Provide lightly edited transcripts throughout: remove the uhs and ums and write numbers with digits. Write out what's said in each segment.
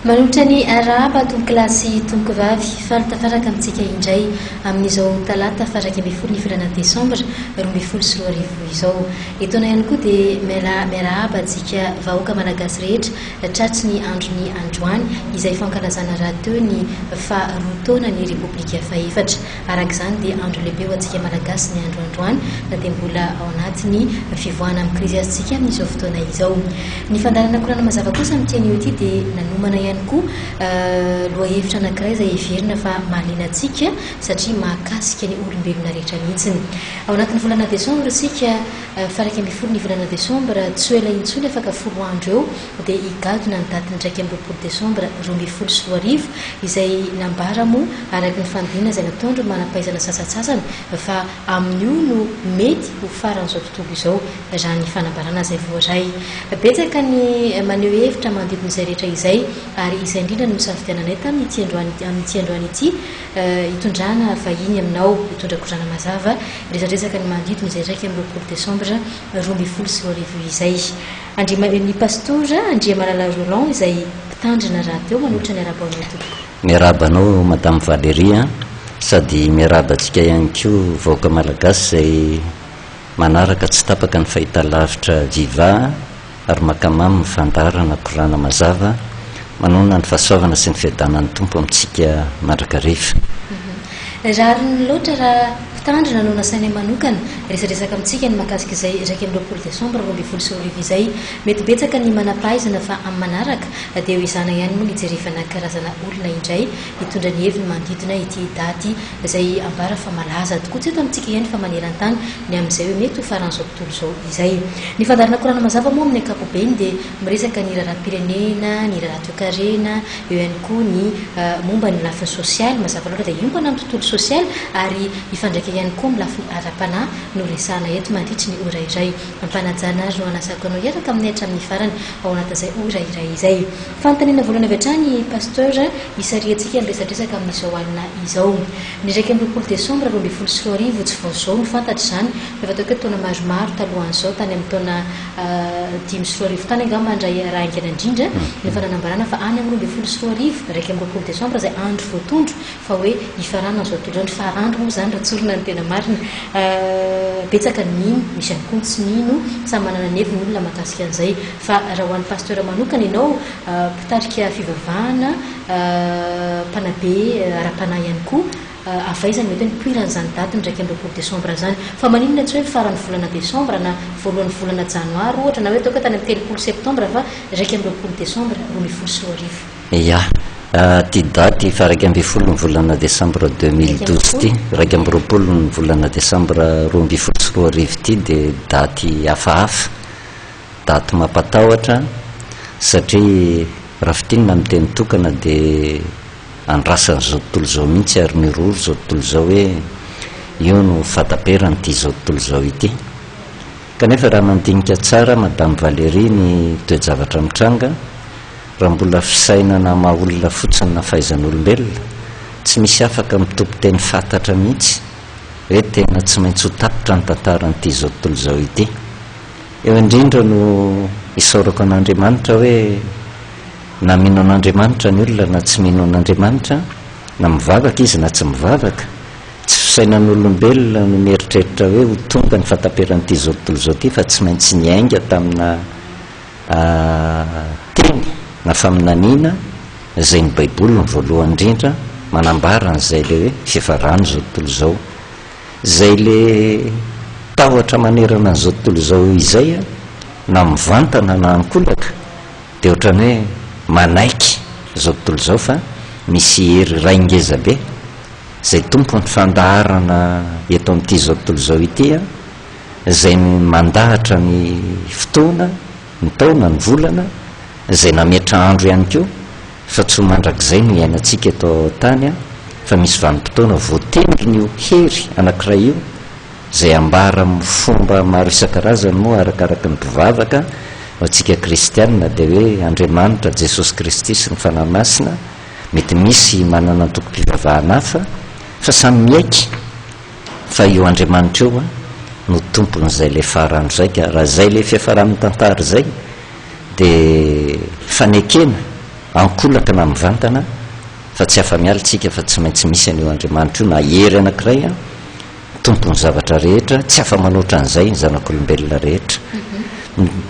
Manolotra ny arahaba tompokolahy sy tompokovavy, faly tafaraka amintsika indray amin'izao talata faha 11 ny volana desambra 2012 izao. Etoana ihany koa dia miala miarahaba antsika vahoaka malagasy rehetra tratry ny andron'ny androany izay fankalazana rahateo ny faha roa taona ny Repoblika fahefatra. Araka izany dia andro lehibe ho antsika Malagasy ny andro androany na dia mbola ao anatin'ny fivoahana amin'ny krizy aza isika amin'izao fotoana izao. Ny fandaharana Korana Mazava kosa amin'ity anio ity dia nanomana ihany koa lohahevitra anankiray izay heverina fa mahaliana antsika satria mahakasika ny olombelona rehetra mihitsy. Ao anatin'ny volana desambra isika, faha 11 ny volana desambra, tsy ho ela intsony afaka folo andro eo dia higadona ny datin'ny 21 desambra 2012 izay nambara moa araka ny fanodinana izay nataon'ireo manam-pahaizana sasantsasany fa amin'io no mety ho faran'izao tontolo izao raha ny fanambarana izay voaray. Betsaka ny maneho hevitra manodidina izay rehetra izay ary izay indrindra no nosafidiananay tamin'ity androany amin'ity androany ity hitondrana vahiny aminao hitondra korana mazava resadresaka ny manodidina izay 21 desambra 2012 izay. Andriama, ny Pastora Andriamalala Roland izay mpitandrina rahateo manolotra ny arahaba anao tompoko. Miarahaba anao Madame Valérie a! Sady miarahaba antsika ihany koa vahoaka Malagasy izay manaraka tsy tapaka ny fahitalavitra Viva ary mankamamy ny fandaharana Korana Mazava manonona ny fahasoavana sy ny fiadanan'ny Tompo amintsika mandrakariva. Rariny loatra raha mpitandrina no nasainay manokana resadresaka amintsika ny mahakasika izay 21 desambra 2012 izay. Mety betsaka ny manam-pahaizana fa amin'ny manaraka dia ho ezahana ihany moa ny hijerevana karazana olona indray hitondra ny heviny manodidina ity daty izay ambara fa malaza tokoa tsy eto amintsika ihany fa maneran-tany ny amin'izay hoe mety ho faran'izao tontolo izao izay. Ny fandaharana Korana Mazava moa amin'ny ankapobeny dia miresaka ny raharaham-pirenena, ny raharaha toekarena, eo ihany koa ny momba ny lafiny sosialy, mazava loatra dia hiompana amin'ny tontolo sosialy ary hifandraika ihany koa amin'ny lafiny ara-panahy no resahana eto mandritry ny ora iray. Ampanajana ary no anasako anao hiaraka aminay hatramin'ny farany ao anatin'izay ora iray izay. Fanontaniana voalohany avy hatrany Pasteur, hisarihantsika ny resadresaka amin'izao alina izao. Ny 21 desambra 2012, tsy vao izao no fantatra izany, fa efa ataoko hoe taona maromaro talohan'izao, tany amin'ny taona 2005 tany angamba raha haingana indrindra, no efa nanambarana fa any amin'ny 2012, 21 desambra izay andro voatondro fa hoe hifarana izao tontolo izao, ny farandro moa izany raha tsorina ny tena marina. Betsaka ny mino, misy ihany koa ny tsy mino, samy manana ny heviny ny olona mahakasika an'izay. Fa raha ho an'ny Pasteur manokana ianao, mpitarika fivavahana, mpanabe ara-panahy ihany koa, avy aiza no mety hoe nipoiran'izany daty ny 21 desambra izany? Fa maninona tsy hoe ny faran'ny volana desambra na voalohan'ny volana janoary ohatra, na hoe ataoko hoe tany amin'ny 30 septambra fa 21 desambra 2012? Ya, ity daty faha 11 ny volana desambra 2012 ity, 21 ny volana desambra 2012 ity dia daty hafahafa. Daty mampatahotra satria raha fintinina amin'ny teny tokana dia andrasan'izao tontolo izao mihitsy ary miroro izao tontolo izao hoe io no fahataperan'ity izao tontolo izao ity. Kanefa raha mandinika tsara Madame Valérie ny toe-javatra mitranga, raha mbola fisainana maha olona fotsiny na fahaizan'olombelona, tsy misy afaka mitompo teny fantatra mihitsy hoe tena tsy maintsy ho tapitra ny tantaran'ity izao tontolo izao ity. Eo indrindra no isaorako an'Andriamanitra hoe na mino an'Andriamanitra ny olona na tsy mino an'Andriamanitra, na mivavaka izy na tsy mivavaka, tsy fisainan'olombelona no mieritreritra hoe ho tonga ny fahataperan'ity izao tontolo izao ity fa tsy maintsy niainga tamina teny na faminaniana izay ny Baiboly no voalohany indrindra manambara an'izay ilay hoe fiafaran'izao tontolo izao. Izay le tahotra manerana an'izao tontolo izao izay na mivantana na ankolaka dia ohatran'ny hoe manaiky izao tontolo izao fa misy hery iray ngeza be izay tompon'ny fandaharana eto amin'ity izao tontolo izao ity izay mandahatra ny fotoana, ny taona, ny volana, izay nametra andro ihany koa Fa tsy ho mandrakizay no iainantsika eto an-tany fa misy vanim-potoana voatendrin'io hery anankiray io izay ambara amin'ny fomba maro isan-karazany moa arakaraky ny mpivavaka, ho antsika kristianina dia hoe Andriamanitra, Jesosy Kristy sy ny Fanahy Masina, mety misy manana antokom-pivavahana hafa fa samy miaiky fa io Andriamanitra io no tompon'izay ilay farandro izay ka raha izay ilay fiafaran'ny tantara izay dia fanekena. ankolaka na mivantana fa tsy afa-miala tsika fa tsy maintsy misy an'io Andriamanitra io na hery anankiray an, Tompon'ny zavatra rehetra, tsy afa-manoatra an'izay ny zanak'olombelona rehetra.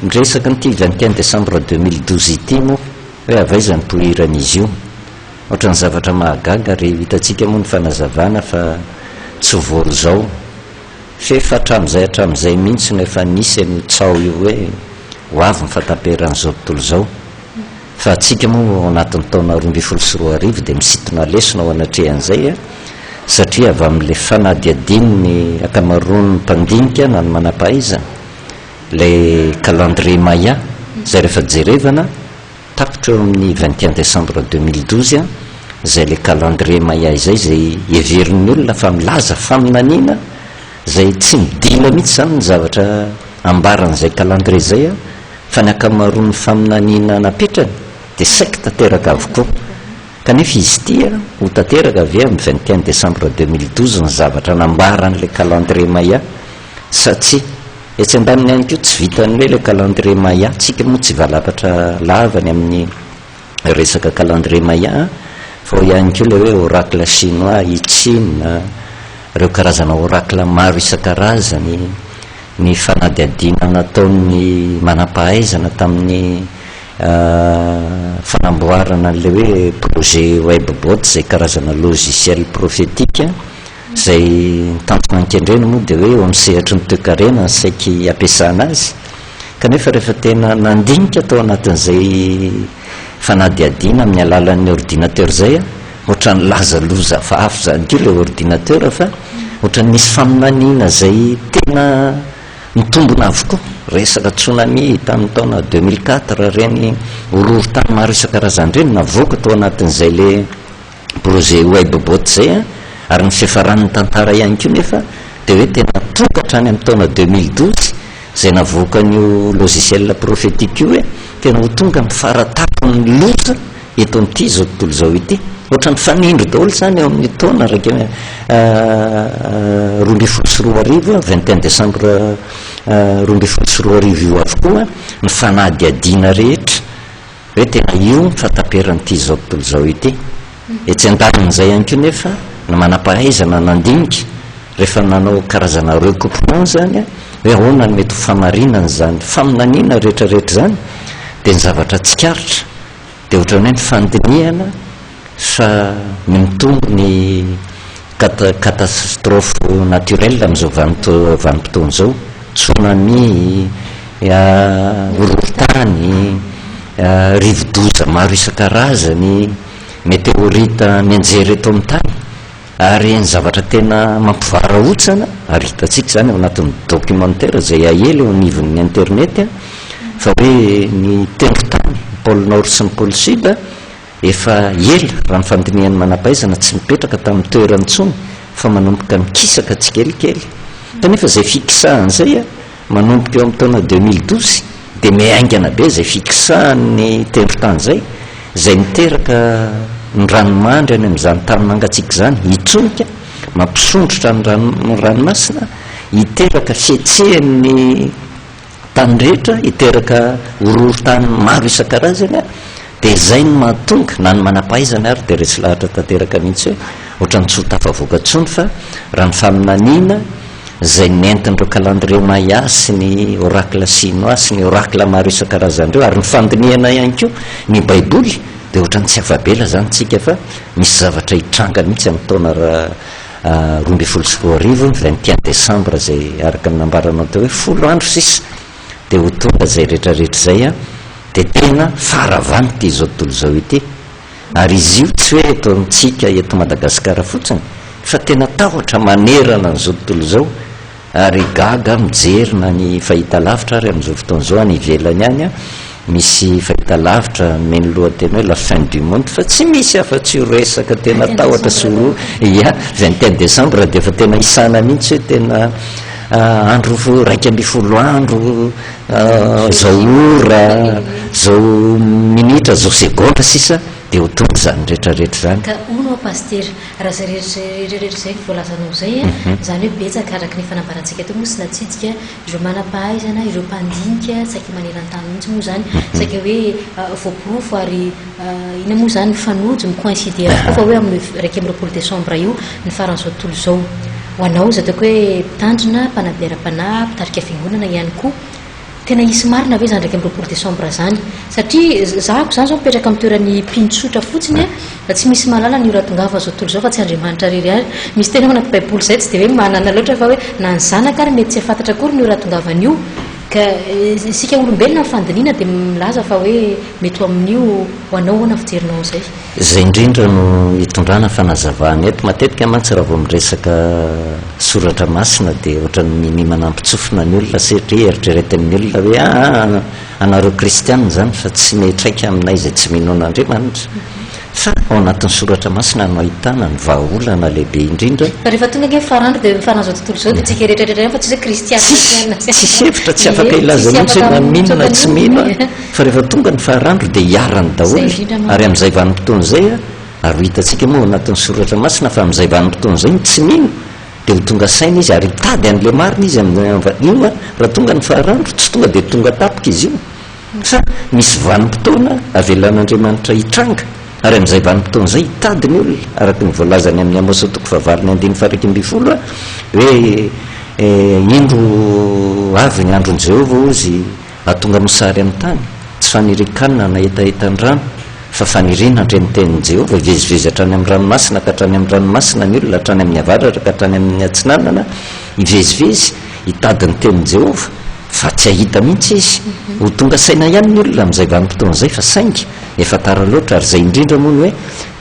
Miresaka an'ity 21 décembre 2012 ity moa hoe avy aiza ny poiran'izy io. Ohatran'ny zavatra mahagaga ary hitantsika moa ny fanazavana fa tsy vao izao f'efa hatramin'izay hatramin'izay mihitsy no efa nisy an'io tsaho io hoe ho avy ny fahataperan'izao tontolo izao. Fa antsika moa ao anatin'ny taona 2012 dia misintona lesona ao anatrehan'izay satria avy amin'ilay fanadihadian'ny ankamaroan'ny mpandinika na ny manam-pahaizana ilay calendrier maya izay rehefa jerevana tapitra eo amin'ny 21 décembre 2012 izay ilay calendrier maya izay, izay heverin'ny olona fa milaza faminaniana izay tsy midina mihitsy izany ny zavatra ambaran'izay calendrier izay fa ny ankamaroan'ny faminaniana napetrany dia saiky tanteraka avokoa. Kanefa izy ity ho tanteraka ve amin'ny 21 décembre 2012 ny zavatra nambaran'ilay calendrier maya sa tsia? Etsy andaniny ihany koa tsy vitan'ny hoe ilay calendrier maya, tsika moa tsy hivalapatra lava ny amin'ny resaka calendrier maya fa ao ihany koa ilay hoe oracle chinois, I Chine, ireo karazana oracle maro isan-karazany, ny fanadihadiana nataon'ny manam-pahaizana tamin'ny fanamboarana an'ilay hoe projet WebBot izay karazana logiciel prophétique izay ny tanjona nikendrena moa dia hoe eo amin'ny sehatry ny toekarena no saiky ampiasana azy kanefa rehefa tena nandinika tao anatin'izay fanadihadiana amin'ny alalan'ny ordinateur izay aho Ohatran'ny laza loza hafahafa izany koa ilay ordinateur fa ohatran'ny nisy faminaniana izay tena nitombina avokoa. Resaka tsunami tamin'ny taona 2004, ireny horohorontany maro isan-karazany ireny navoaka tao anatin'izay ilay projet WebBot izay an, ary ny fiafaran'ny tantara ihany koa nefa dia hoe tena tonga hatrany amin'ny taona 2012 izay navoakan'io logiciel prophétique io hoe tena ho tonga amin'ny fara-tampon'ny loza eto amin'ity izao tontolo izao ity. Ohatran'ny fanindry daholo izany eo amin'ny taona 2012, 21 décembre 2012 io avokoa ny fanadihadiana rehetra hoe tena io ny fahataperan'ity izao tontolo izao ity. Etsy andanin'izay ihany koa nefa ny manam-pahaizana nandinika rehefa nanao karazana recoupement izany hoe ahoana no mety ho famarinan'izany faminaniana rehetrarehetra izany dia ny zavatra tsikaritra Dia ohatran'ny hoe ny fandinihana fa ny mitombo ny catastrophe naturelle amin'izao vanim-potoana izao, tsunami, horohorontany, rivodoza maro isan-karazany, météorite mianjera eto amin'ny tany. Ary ny zavatra tena mampivarahontsana, ary hitantsika izany ao anatin'ny documentaire izay aely eo anivon'ny internet, fa hoe ny tendron-tany, ny pôle nord sy ny pôle sud, efa ela, raha ny fandinihan'ny manam-pahaizana, tsy mipetraka tamin'ny toerany intsony, fa manomboka mikisaka tsikelikely. Kanefa izay fikisahana izay, Manomboka eo amin'ny taona 2012 dia mihaingana be izay fikisahan'ny tendron-tany izay, izay miteraka ny ranomandry any amin'izany tany mangatsiaka izany hitsonika, mampisondrotra ny rano ranomasina, hiteraka fihetsehan'ny tany rehetra, hiteraka horohorontany maro isan-karazany dia izay no mahatonga na ny manam-pahaizana ary dia resy lahatra tanteraka mihitsy hoe ohatran'ny tsy ho tafavoaka intsony fa raha ny faminaniana izay nentin'ireo calendrier maya sy ny oracle chinois sy ny oracle maro isan-karazany ireo ary ny fandinihana ihany koa ny baiboly dia ohatran'ny tsy afa-bela izany tsika fa misy zavatra hitranga mihitsy amin'ny taona 2012 ny 21 décembre izay araka ny nambaranao teo hoe 10 andro sisa dia ho tonga izay rehetrarehetra izay an dia tena faharavana ity izao tontolo izao ity. Ary izy io tsy hoe eto amintsika eto Madagasikara fotsiny fa tena tahotra manerana an'izao tontolo izao ary gaga aho mijery na ny fahitalavitra ary amin'izao fotoana izao any ivelany any misy fahitalavitra nomeny lohateny hoe la fin du monde fa tsy misy afa-tsy io resaka tena tahotra sy horohoro ya 21 décembre dia efa tena isana mihitsy hoe tena andro 11 andro Zao ora, zao minitra, zao segondra sisa. dia ho tonga izany rehetra rehetra izany. Ka hono hoa Pasitera, raha izay rehetra rehetra rehetra izay voalazanao izay an, izany hoe betsaka araka ny fanambarantsika teo moa sy natsidika ireo manam-pahaizana, ireo mpandinika saika maneran-tany mihitsy moa izany, saika hoe voaporofo ary inona moa izany mifanojo, mi-coïncider avokoa fa hoe amin'io 21 desambra io ny faran'izao tontolo izao. Ho anao izay ataoko hoe mpitandrina, mpanabe ara-panahy, mpitarika fiangonana ihany koa, Tena hisy marina ve izany 21 décembre izany? Satria zahako izany izao mipetraka amin'ny toeran'ny mpino tsotra fotsiny a, tsy misy mahalala ny ora hahatongavan'izao tontolo izao fa tsy Andriamanitra irery ihany. Misy teny ao anaty baiboly izay tsy dia hoe manana loatra fa hoe na ny zanaka ary mety tsy hahafantatra akory ny ora hahatongavan'io. Ka isika olombelona ny fandinihana dia milaza fa hoe mety ho amin'io, ho anao ahoana ny fijerinao an'izay? Izay indrindra no itondrana fanazavana eto. Matetika mantsy raha vao miresaka soratra masina dia ohatran'ny minia manampin-tsofina ny olona satria eritreretin'ny olona hoe aa anareo kristiana izany fa tsy miantraika aminay izay tsy mino an'Andriamanitra. Fa ao anatin'ny soratra masina no ahitana ny vahaolana lehibe indrindra. Fa rehefa tonga ange ny farandro dia ny faran'izao tontolo izao dia tsika rehetra rehetra ihany fa tsisy hoe kristiana Tsisy, tsisy hevitra, tsy afaka hilaza mihitsy hoe na mino na tsy mino a. Fa rehefa tonga ny faharandro dia hiarany daholo, ary amin'izay vanim-potoana izay, ary ho hitantsika moa ao anatin'ny soratra masina fa amin'izay vanim-potoana izay ny tsy mino dia ho tonga saina izy ary hitady an'ilay marina izy amin'io raha tonga ny faharandro, tsy tonga dia tonga tampoka izy io fa misy vanim-potoana avelan'Andriamanitra hitranga ary amin'izay vanim-potoana izay hitady ny olona araka ny voalazany amin'ny Amosa toko fahavalo ny andininy faha-11 hoe indro avy ny andron'i Jehovah hozy Hahatonga mosary amin'ny tany, tsy fanirian-kanina na hetahetan-drano, fa faniriana handre ny tenin'i Jehovah, hivezivezy hatrany amin'ny ranomasina ka hatrany amin'ny ranomasina ny olona, hatrany amin'ny avaratra ka hatrany amin'ny atsinanana, hivezivezy hitady ny tenin'i Jehovah, fa tsy hahita mihitsy izy. Ho tonga saina ihany ny olona amin'izay vanim-potoana izay, fa saingy efa tara loatra, ary izay indrindra moa no hoe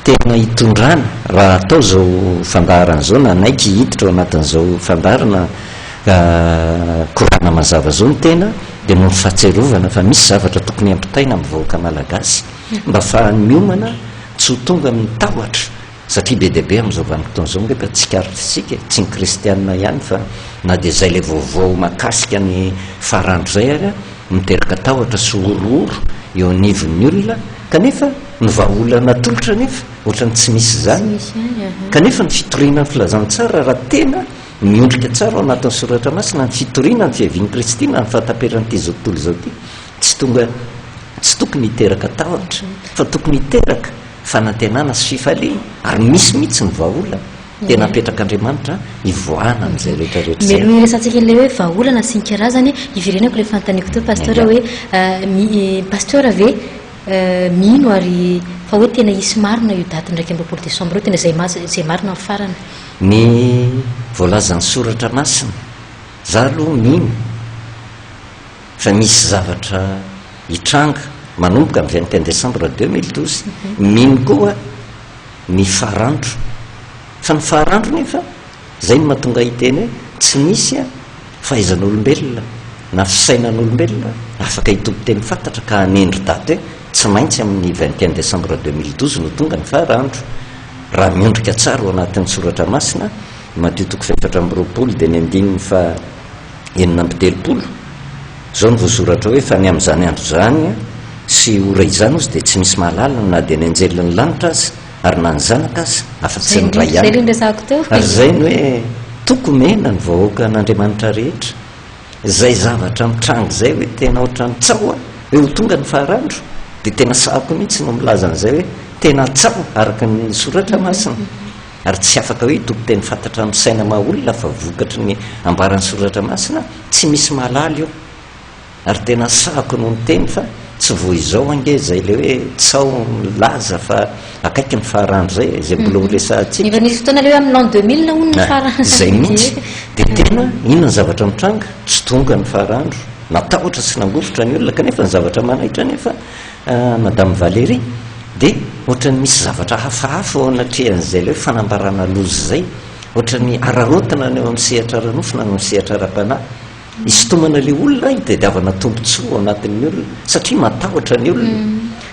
tena hitondrana, raha atao izao fandaharana izao, nanaiky hiditra ao anatin'izao fandaharana, Korana mazava zao ny tena dia noho ny fahatsiarovana fa misy zavatra tokony hampitaina amin'ny vahoaka malagasy mba afahany miomana tsy ho tonga amin'ny tahotra satria be dia be amin'izao vanim-potoana izao angamba tsikaritr'isika e, tsy ny kristianina ihany fa na dia izay ilay vaovao mahakasika ny farandro izay ary miteraka tahotra sy horohoro eo anivon'ny olona kanefa ny vahaolana atolotra anefa ohatran'ny tsy misy izany kanefa ny fitoriana ny filazantsara raha tena Miondrika tsara ao anatin'ny Soratra Masina ny fitoriana ny fiavian'i Kristy na ny fahataperan'ity izao tontolo izao ity. Tsy tonga, tsy tokony hiteraka tahotra, fa tokony hiteraka fanantenana sy fifaliana, ary misy mihitsy ny vahaolana tena apetrak'Andriamanitra hivoahana amin'izay rehetra rehetra izay. Mialoha ny hiresahantsika an'ilay hoe vahaolana sy ny karazany, hiverenako ilay fanontaniako teo Pasteur hoe, Pasteur ve mino ary fa hoe tena hisy marina io datin'ny 21 décembre io, tena izay izay marina ny farany? Ny voalazan'ny soratra masina, za aloha mino fa misy zavatra hitranga manomboka ny 21 décembre 2012, mino koa aho ny farandro, fa ny farandro nefa zay no mahatonga ahy hiteny hoe tsy misy fahaizan'olombelona na fisainan'olombelona afaka hitompo teny fantatra ka hanendry daty hoe tsy maintsy amin'ny 21 décembre 2012 no tonga ny farandro. Raha miondrika tsara ao anatin'ny Soratra Masina, Matio toko faha-24 dia ny andininy faha 36, izao no voasoratra hoe, Fa ny amin'izany andro izany sy ora izany, hozy, dia tsy misy mahalala, na dia ny anjelin'ny lanitra aza, ary na ny Zanaka aza, afa-tsy ny Ray ihany. Ary izay no hoe toko omena ny vahoakan'Andriamanitra rehetra. Izay zavatra mitranga izay hoe tena ohatran'ny tsaho a, hoe ho tonga ny faharandro, dia tena sahako mihitsy no milaza an'izay hoe tena tsaho araka ny soratra masina. Ary tsy afaka hoe hitompo teny fantatra amin'ny saina maha olona fa vokatry ny ambaran'ny soratra masina, tsy misy mahalala io. Ary tena sahako no niteny fa tsy vao izao ange izay ilay hoe tsaho milaza fa akaiky ny faharandro izay e, izay mbola ho resahantsika. Efa nisy fotoana ilay hoe amin'ny l'an 2000 hono ny farandro. Izay mihitsy. Dia tena inona ny zavatra mitranga? Tsy tonga ny faharandro. Natahotra sy nangovitra ny olona kanefa ny zavatra manaitra anefa Madame Valérie dia ohatran'ny misy zavatra hafahafa eo anatrehan'izay ilay hoe fanambarana loza izay. Ohatran'ny araraotina na eo amin'ny sehatra ara-nofo na eo amin'ny sehatra ara-panahy. Isintomana ilay olona hitadiavana tombontsoa ao anatin'ny olona satria matahotra ny olona.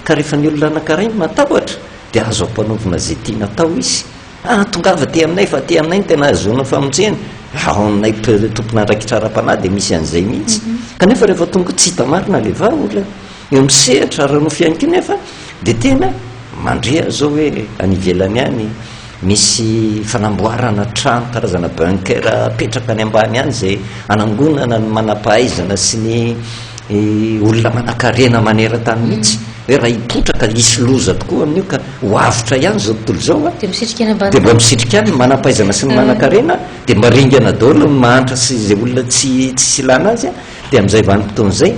Ka rehefa ny olona anankiray matahotra dia azo ampanaovina izay tiana atao izy. Ah, tongava aty aminay fa aty aminay no tena ahazoana famonjena. Ao aminay tompon'andraikitra ara-panahy dia misy an'izay mihitsy. Kanefa rehefa tonga tsy hita marina ilay vahaolana. Eo amin'ny sehatra ara-nofo ihany koa nefa dia tena Mandre aho izao hoe any ivelany any misy fanamboarana trano karazana bunker apetraka any ambany any izay hanangonana ny manam-pahaizana sy ny olona manankarena maneran-tany mihitsy hoe raha hipoitra ka hisy loza tokoa amin'io ka ho avotra ihany izao tontolo izao a! Dia misitrika any ambany Dia mba misitrika any ny manam-pahaizana sy ny manankarena dia mba ringana daholo ny mahantra sy izay olona tsy tsisy ilana azy a! Dia amin'izay vanim-potoana izay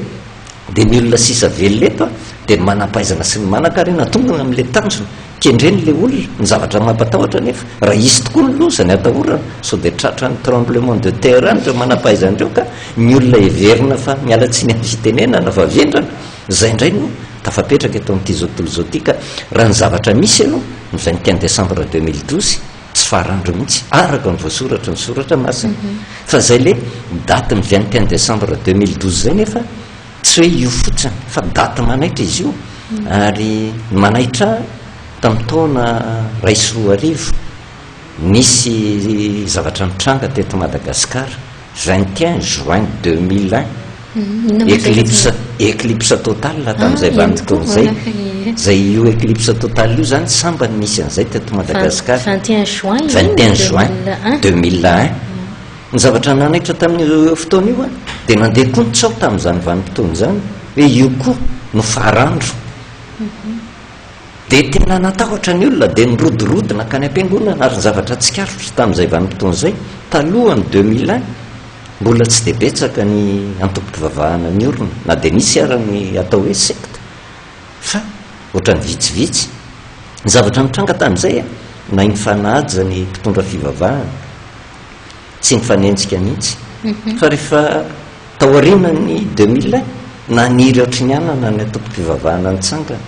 dia ny olona sisa velona eto dia ny manam-pahaizana sy ny manankarena tonga amin'ilay tanjona kendreny ilay olona. Ny zavatra mampatahotra anefa, raha hisy tokoa ny loza, ny atahorana sao dia tratran'ny tremblement de terre any ireo manam-pahaizana ireo ka ny olona heverina fa, miala tsiny amin'ny fitenenana, fa vendrana, izay indray no tafapetraka eto amin'ity izao tontolo izao ity ka raha ny zavatra misy aloha ny 21 décembre 2012 tsy farandro mihitsy araka ny voasoratry ny soratra masina. Fa izay le daty ny 21 décembre 2012 izay nefa tsy hoe io fotsiny fa daty manaitra izy io ary ny manaitra ahy tamin'ny taona 2001 nisy zavatra nitranga teto Madagasikara 21 juin 2001 Eclipse, eclipse totale tamin'izay vanim-potoana izay. Izay io eclipse totale io izany sambany nisy an'izay teto Madagasikara. 21 juin 21 juin 2001. Ny zavatra nanaitra tamin'io fotoana io dia nandeha koa ny tsaho tamin'izany vanim-potoana izany hoe io koa no farandro. Dia tena natahotra ny olona dia nirodorodo nankany am-piangonana ary ny zavatra tsikaritra tamin'izay vanim-potoana izay talohan'ny 2001 Mbola tsy dia betsaka ny antokom-pivavahana niorina, na dia nisy ara ny atao hoe sekta, fa ohatran'ny vitsivitsy. Ny zavatra nitranga tamin'izay, nahay nifanaja ny mpitondra fivavahana, tsy nifanenjika mihitsy. Fa rehefa taorianan'ny 2001, naniry ohatry ny anana ny antokom-pivavahana nitsangana.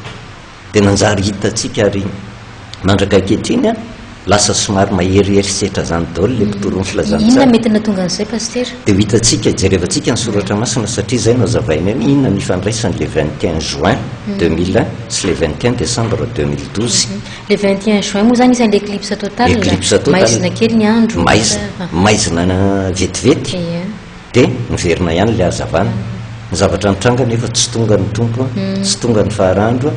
Dia nanjary hitantsika ary mandraka ankehitriny an, lasa somary maherihery setra zany daholo le mpitory ny filazantsara. Inona mety nahatonga an'izay Pasitera? Dia ho hitantsika, jerevantsika ny soratra masina satria izay no hazavaina eo, inona no ifandraisany le 21 juin 2001 sy le 21 décembre 2012. Le 21 juin moa zany isan'le eclipse totale, Eclipse totale. maizina kely ny andro. Maizina, maizina vetivety. Ie. Dia niverina ihany ilay hazavana. Ny zavatra nitranga anefa tsy tonga ny Tompo, tsy tonga ny faharandro,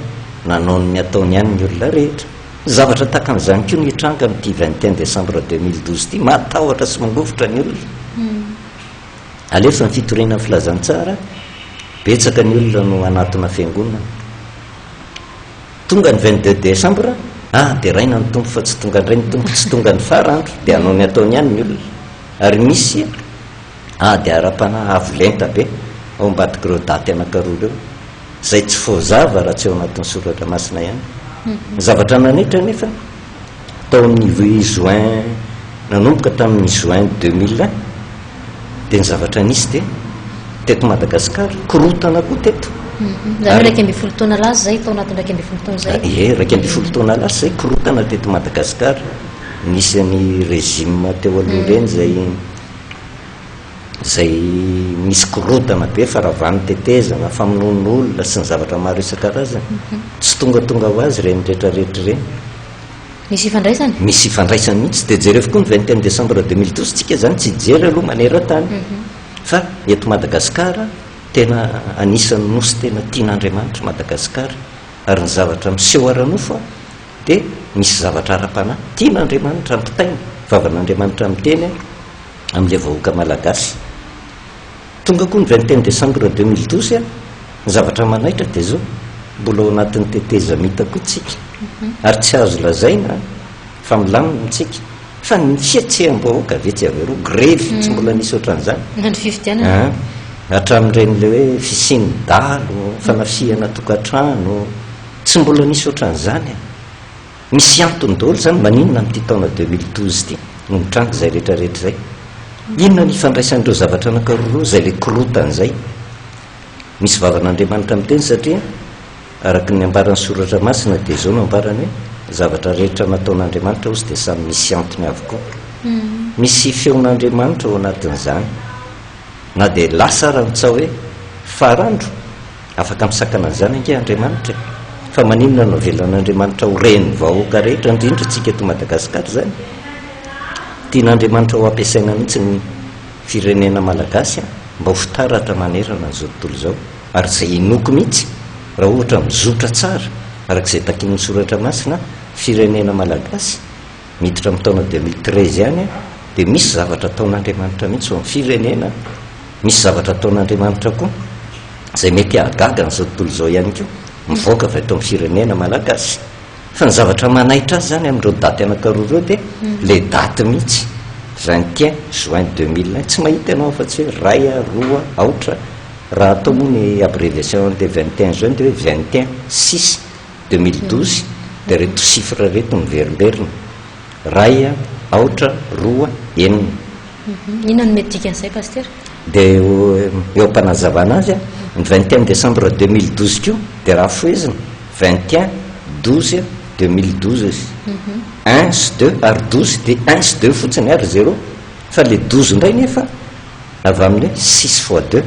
nanao ny ataony ihany ny olona rehetra. Zavatra tahaka an'izany koa no hitranga amin'ity 21 décembre 2012 ity, matahotra sy mangovitra ny olona. Alefa ny fitoriana ny filazantsara, betsaka ny olona no hanatona fiangonana. Tonga ny 22 décembre, ah deraina ny Tompo fa tsy tonga indray ny Tompo, tsy tonga ny farandro, dia hanao ny ataony ihany ny olona. Ary misy ady ara-panahy avo lenta be ao ambadik'ireo daty anankiroa ireo, izay tsy voazava raha tsy ao anatin'ny Soratra Masina ihany. Ny zavatra nanaitra anefa, tao amin'ny juin, nanomboka tamin'ny juin 2001, dia ny zavatra nisy dia teto Madagasikara, korontana koa teto. Izany hoe 11 taona lasa izay, tao anatin'ny 11 taona izay. Ie, 11 taona lasa izay, korontana teto Madagasikara. Nisy an'i régime teo aloha ireny izay izay nisy korontana be, faharavan'ny tetezana, famonoan'olona sy ny zavatra maro isan-karazany. Tsy tongatonga ho azy ireny rehetrarehetra ireny. Misy ifandraisany? Misy ifandraisany mihitsy. Dia jereo koa ny 21 décembre 2012, tsika izany tsy hijery aloha maneran-tany. Fa eto Madagasikara, tena anisan'ny nosy tena tian'Andriamanitra Madagasikara. Ary ny zavatra miseho ara-nofo Dia misy zavatra ara-panahy tian'Andriamanitra ampitaina, vavan'Andriamanitra miteny amin'ilay vahoaka malagasy. Tonga koa ny 21 décembre 2012, ny zavatra manaitra dia izao, mbola ao anatin'ny tetezamita koa tsika, ary tsy azo lazaina fa milamina tsika, fa ny fihetseham-bahoaka avy etsy avy eroa, grevy tsy mbola nisy ohatran'izany. Na ny fifidianana. Hatramin'ireny ilay hoe fisian'ny dahalo, fanafihana tokantrano, Tsy mbola nisy ohatran'izany e! Misy antony daholo izany maninona amin'ity taona 2012 ity no mitranga izay rehetra rehetra izay. Inona ny ifandraisan'ireo zavatra anankiroa ireo izay ilay korontana izay? Misy vavan'Andriamanitra miteny satria araka ny ambaran'ny soratra masina dia izao no ambarany hoe ny zavatra rehetra nataon'Andriamanitra hozy dia samy misy antony avokoa. Misy feon'Andriamanitra ao anatin'izany. Na dia lasa ara ny tsaho hoe farandro, afaka misakana an'izany ange Andriamanitra e! Fa maninona no avelan'Andriamanitra ho ren'ny vahoaka rehetra, indrindra isika eto Madagasikara izany? Tian'Andriamanitra ho ampiasaina mihitsy ny firenena malagasy mba ho fitaratra manerana an'izao tontolo izao. Ary izay inoako mihitsy, raha ohatra mizotra tsara. Araka izay takian'ny Soratra Masina, firenena malagasy, miditra amin'ny taona 2013 ihany, dia misy zavatra ataon'Andriamanitra mihitsy ho amin'ny firenena, misy zavatra ataon'Andriamanitra koa, izay mety hahagaga an'izao tontolo izao ihany koa, mivoaka avy ato amin'ny firenena malagasy. Fa ny zavatra manaitra azy izany amin'ireo daty anankiroa ireo dia ilay daty mihitsy, 21 juin 2001, tsy mahita ianao afa-tsy hoe iray, roa, aotra, raha atao moa ny abréviation an'ilay 21 juin dia hoe 21 six 2012, dia ireto chiffres ireto miverimberina, iray, aotra, roa, enina. Inona no mety dikan'izay Pasitera? Dia eo am-panazavana azy, ny 21 décembre 2012 koa dia raha fohezina, 21 12 2012 izy. Un sy deux ary douze dia un sy deux fotsiny ary zéro. Fa ilay douze indray nefa avy amin'ny hoe six fois deux.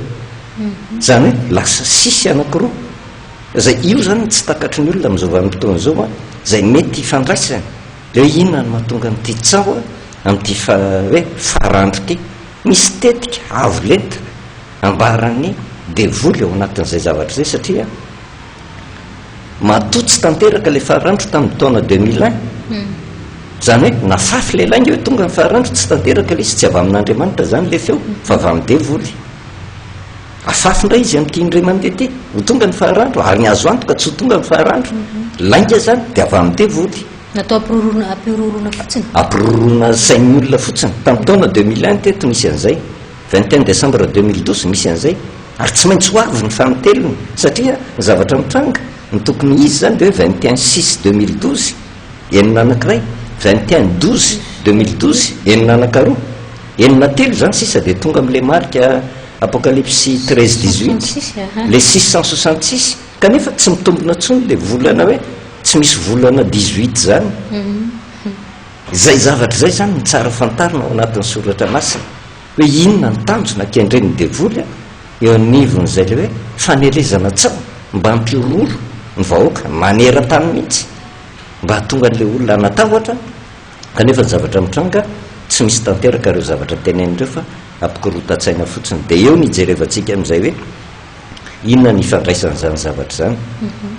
Izany hoe lasa six anankiroa. Izay io izany no tsy takatry ny olona amin'izao vanim-potoana izao, izay mety hifandraisany. Dia hoe inona no mahatonga an'ity tsaho amin'ity fa hoe farandro ity? Misy tetika avo lenta ambaran'ny devoly ao anatin'izay zavatra izay satria matoa tsy tanteraka ilay farandro tamin'ny taona 2001. Izany hoe nafafy ilay lainga hoe tonga ny farandro, tsy tanteraka ilay izy, tsy avy amin'Andriamanitra izany ilay feo fa avy amin'ny devoly. Afafy indray izy amin'ity indray mandeha ity, ho tonga ny faharandro, ary ny azo antoka tsy ho tonga ny faharandro. Lainga izany, dia avy amin'ny devoly. Natao hampiroroana hampihorohoroana fotsiny. Hampiroroana sain'ny olona fotsiny. Tamin'ny taona 2001 teto nisy an'izay, 21 décembre 2012 misy an'izay, ary tsy maintsy ho avy ny fanintelony, satria ny zavatra mitranga, ny tokony hisy izany dia hoe 21 six 2012, enina anankiray, 21 12 2012, enina anankaroa. Enina telo izany sisa dia tonga amin'ilay marika Apokalypsy 13 18, ilay 666, kanefa tsy mitombina intsony ilay volana hoe tsy misy volana 18 izany. Izay zavatra izay izany no tsara fantarina ao anatin'ny soratra masina, hoe inona ny tanjona kendren'ny devoly eo anivon'izay ilay hoe fanelezana tsaho mba hampihorohoro ny vahoaka maneran-tany mihitsy, mba hahatonga an'ilay olona hanatahotra. Kanefa ny zavatra mitranga, tsy misy tanteraka ireo zavatra teneniny ireo fa ampikorotan-tsaina fotsiny. Dia eo no hijerevantsika amin'izay hoe inona ny ifandraisan'izany zavatra izany.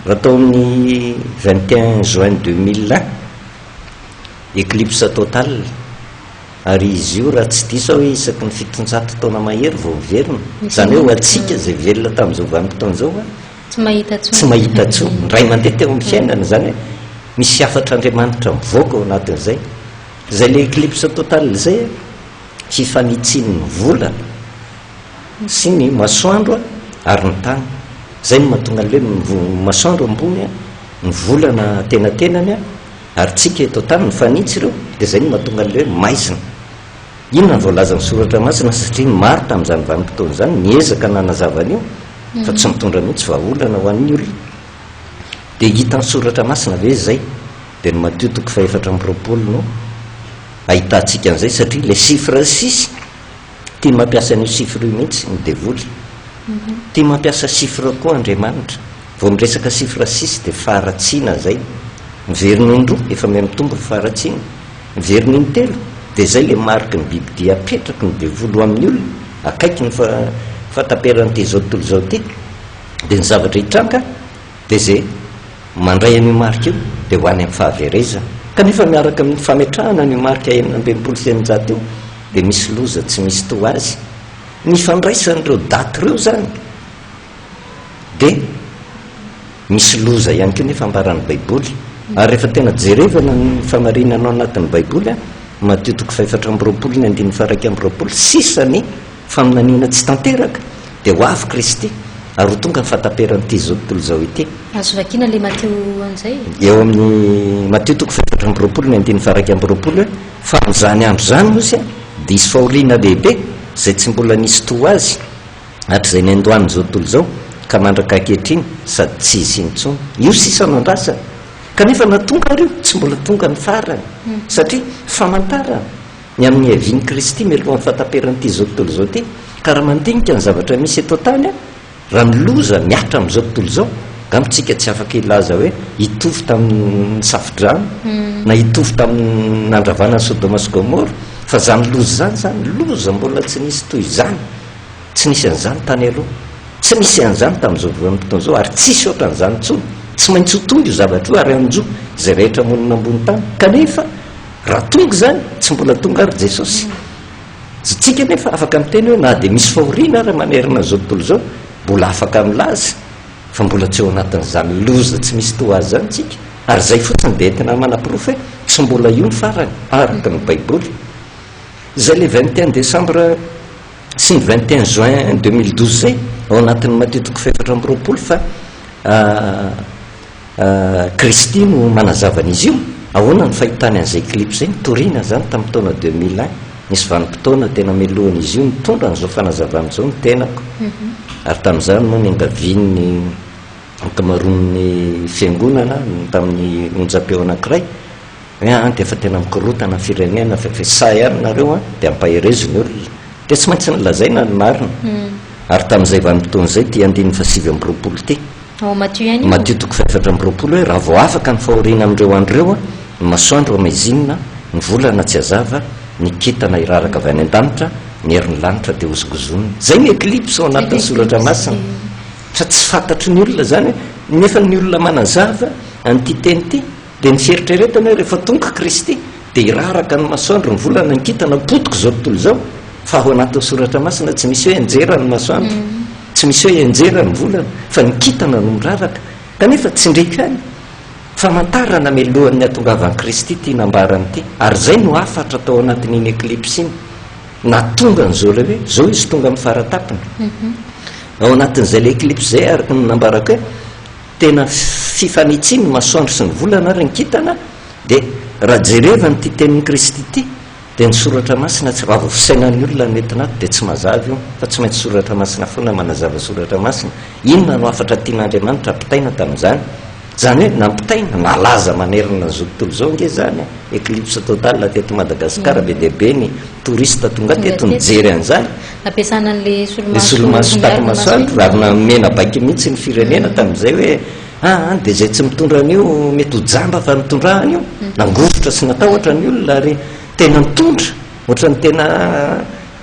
Raha tao amin'ny 21 juin 2001, éclipse totale, ary izy io raha tsy diso aho hoe isaky ny 700 taona mahery vao miverina. Izany hoe ho antsika izay velona tamin'izao vanim-potoana izao, Tsy mahita intsony. Tsy mahita intsony. Indray mandeha teo amin'ny fiainana izany hoe misy hafatr'Andriamanitra mivoaka ao anatin'izay. Izay ilay éclipse totale izay, fifanitsian'ny volana sy ny masoandro ary ny tany. Izay no mahatonga an'ilay hoe ny masoandro ambony, ny volana antenatenany ary tsika eto an-tany mifanitsy ireo, dia izay no mahatonga an'ilay hoe maizina. Inona no voalazan'ny Soratra Masina satria ny maro tamin'izany vanim-potoana izany niezaka nanazava an'io fa tsy nitondra mihitsy vahaolana ho an'ny olona. Dia hitan'ny Soratra Masina ve izay? Dia ny Matio toko fahefatra 24 no ahitantsika an'izay satria ilay chiffre six tia mampiasa an'io chiffre io mihitsy ny devoly. Tia mampiasa chiffre koa Andriamanitra. Vao miresaka chiffre six dia faharatsiana izay. Miverina indroa efa mihamitombo ny faharatsiana. Miverina intelo, dia izay ilay mariky ny bibidia apetraky ny devoly ho amin'ny olona, akaiky ny fahataperan'ity izao tontolo izao ity, dia ny zavatra hitranga dia izay mandray an'io marika io dia ho any amin'ny fahaverezana. Kanefa miaraka amin'ny fametrahana an'io marika 666 io dia misy loza tsy misy toa azy. Ny ifandraisan'ireo daty ireo izany Dia misy loza ihany koa nefa ambaran'ny Baiboly. Ary rehefa tena jerevana ny famarinana ao anatin'ny Baiboly, Matio toko faha-24 ny andininy faha-21, sisa ny faminaniana tsy tanteraka, dia ho avy Kristy, ary ho tonga ny fahataperan'ity izao tontolo izao ity. Azo vakiana ilay Matio an'izay? Eo amin'ny Matio toko faha-24 ny andininy faha-21 hoe, Fa amin'izany andro izany, hoy Izy, dia hisy fahoriana lehibe, izay tsy mbola nisy toa azy, hatrizay niandohan'izao tontolo izao ka mandraka ankehitriny sady tsy hisy intsony. Io sisa no andrasana. Kanefa na tonga ary io, tsy mbola tonga ny farany. Satria famantarana ny amin'ny hiavian'i Kristy mialohan'ny fahataperan'ity izao tontolo izao ity. Ka raha mandinika ny zavatra misy eto an-tany, raha ny loza mihatra amin'izao tontolo izao, angamba tsika tsy afaka hilaza hoe hitovy tamin'ny safodrano, na hitovy tamin'ny nandravana an'i Sodoma sy Gomora. Fa izany loza izany izany, loza mbola tsy nisy toy izany. Tsy nisy an'izany tany aloha, tsy nisy an'izany tamin'izao vanim-potoana izao ary tsy hisy ohatran'izany intsony. Tsy maintsy ho tonga io zavatra io ary hanjo izay rehetra monina ambony tany. Kanefa raha tonga izany, tsy mbola tonga ary Jesosy. Tsika anefa afaka miteny hoe na dia misy fahoriana ary manerana an'izao tontolo izao, mbola afaka milaza fa mbola tsy ao anatin'izany loza tsy misy toa azy izany tsika. Ary izay fotsiny dia entina manaporofo hoe tsy mbola io ny farany, araka ny Baiboly. Izay ilay 21 décembre sy ny 21 juin 2012 izay, ao anatin'ny Matio toko faha-24 fa Kristy no manazava an'izy io. Ahoana ny fahitany an'izay clip izay? Nitoriana izany tamin'ny taona 2001. Nisy vanim-potoana tena melohan'izy io nitondra an'izao fanazavana izao ny tenako. Ary tamin'izany moa niangavian'ny ankamaroan'ny fiangonana tamin'ny onjam-peo anankiray hoe an dia efa tena mikorontana ny firenena fa efa sahy ihany nareo an, dia ampaherezo ny olona. Dia tsy maintsy nolazaina ny marina. Ary tamin'izay vanim-potoana izay ity andininy faha-29 ity. Ao Matio ihany io? Matio toko faha-24 hoe raha vao afaka ny fahoriana amin'ireo andro ireo, ny masoandro hamaizinina, ny volana tsy hazava, ny kintana hiraraka avy any an-danitra, ny herin'ny lanitra dia hozongozonina. Izay ny eclipse ao anatin'ny soratra masina. Fa tsy fantatry ny olona izany hoe, nefa ny olona manazava an'ity teny ity dia ny fieritreretana hoe rehefa tonga Kristy dia hiraraka ny masoandro, ny volana, ny kintana, potika izao tontolo izao. Fa ao anatin'ny soratra masina tsy misy hoe hianjera ny masoandro. Tsy misy hoe hianjera ny volana, fa ny kintana no miraraka. Kanefa tsindriako ihany, famantarana mialohan'ny hatongavan'i Kristy ity nambarany ity. Ary izay no hafatra tao anatin'iny eclipse iny. Nahatonga an'izao ilay hoe, izao izy tonga amin'ny fara-tampony. Ao anatin'izay ilay eclipse izay, araka ny nambarako hoe, tena fifanitsian'ny masoandro sy ny volana ary ny kintana, dia raha jerevana ity tenin'i Kristy ity, Dia ny soratra masina tsy raha vao fisainan'ny olona no entina ato dia tsy mazava io fa tsy maintsy soratra masina foana manazava soratra masina. Inona no hafatra tian'Andriamanitra ampitaina tamin'izany? Izany hoe nampitaina, nalaza manerana an'izao tontolo izao ange izany e! Eclipse totale teto Madagasikara, be dia be ny touriste tonga teto nijery an'izany. Nampiasana an'ilay Ilay solomaso solomaso miaro ny maso tako-masoandro iny. ary nomena baiko mihitsy ny firenena tamin'izay hoe aa dia izay tsy mitondra an'io mety ho jamba fa mitondra an'io. Nangovitra sy natahotra ny olona ary tena nitondra, ohatran'ny tena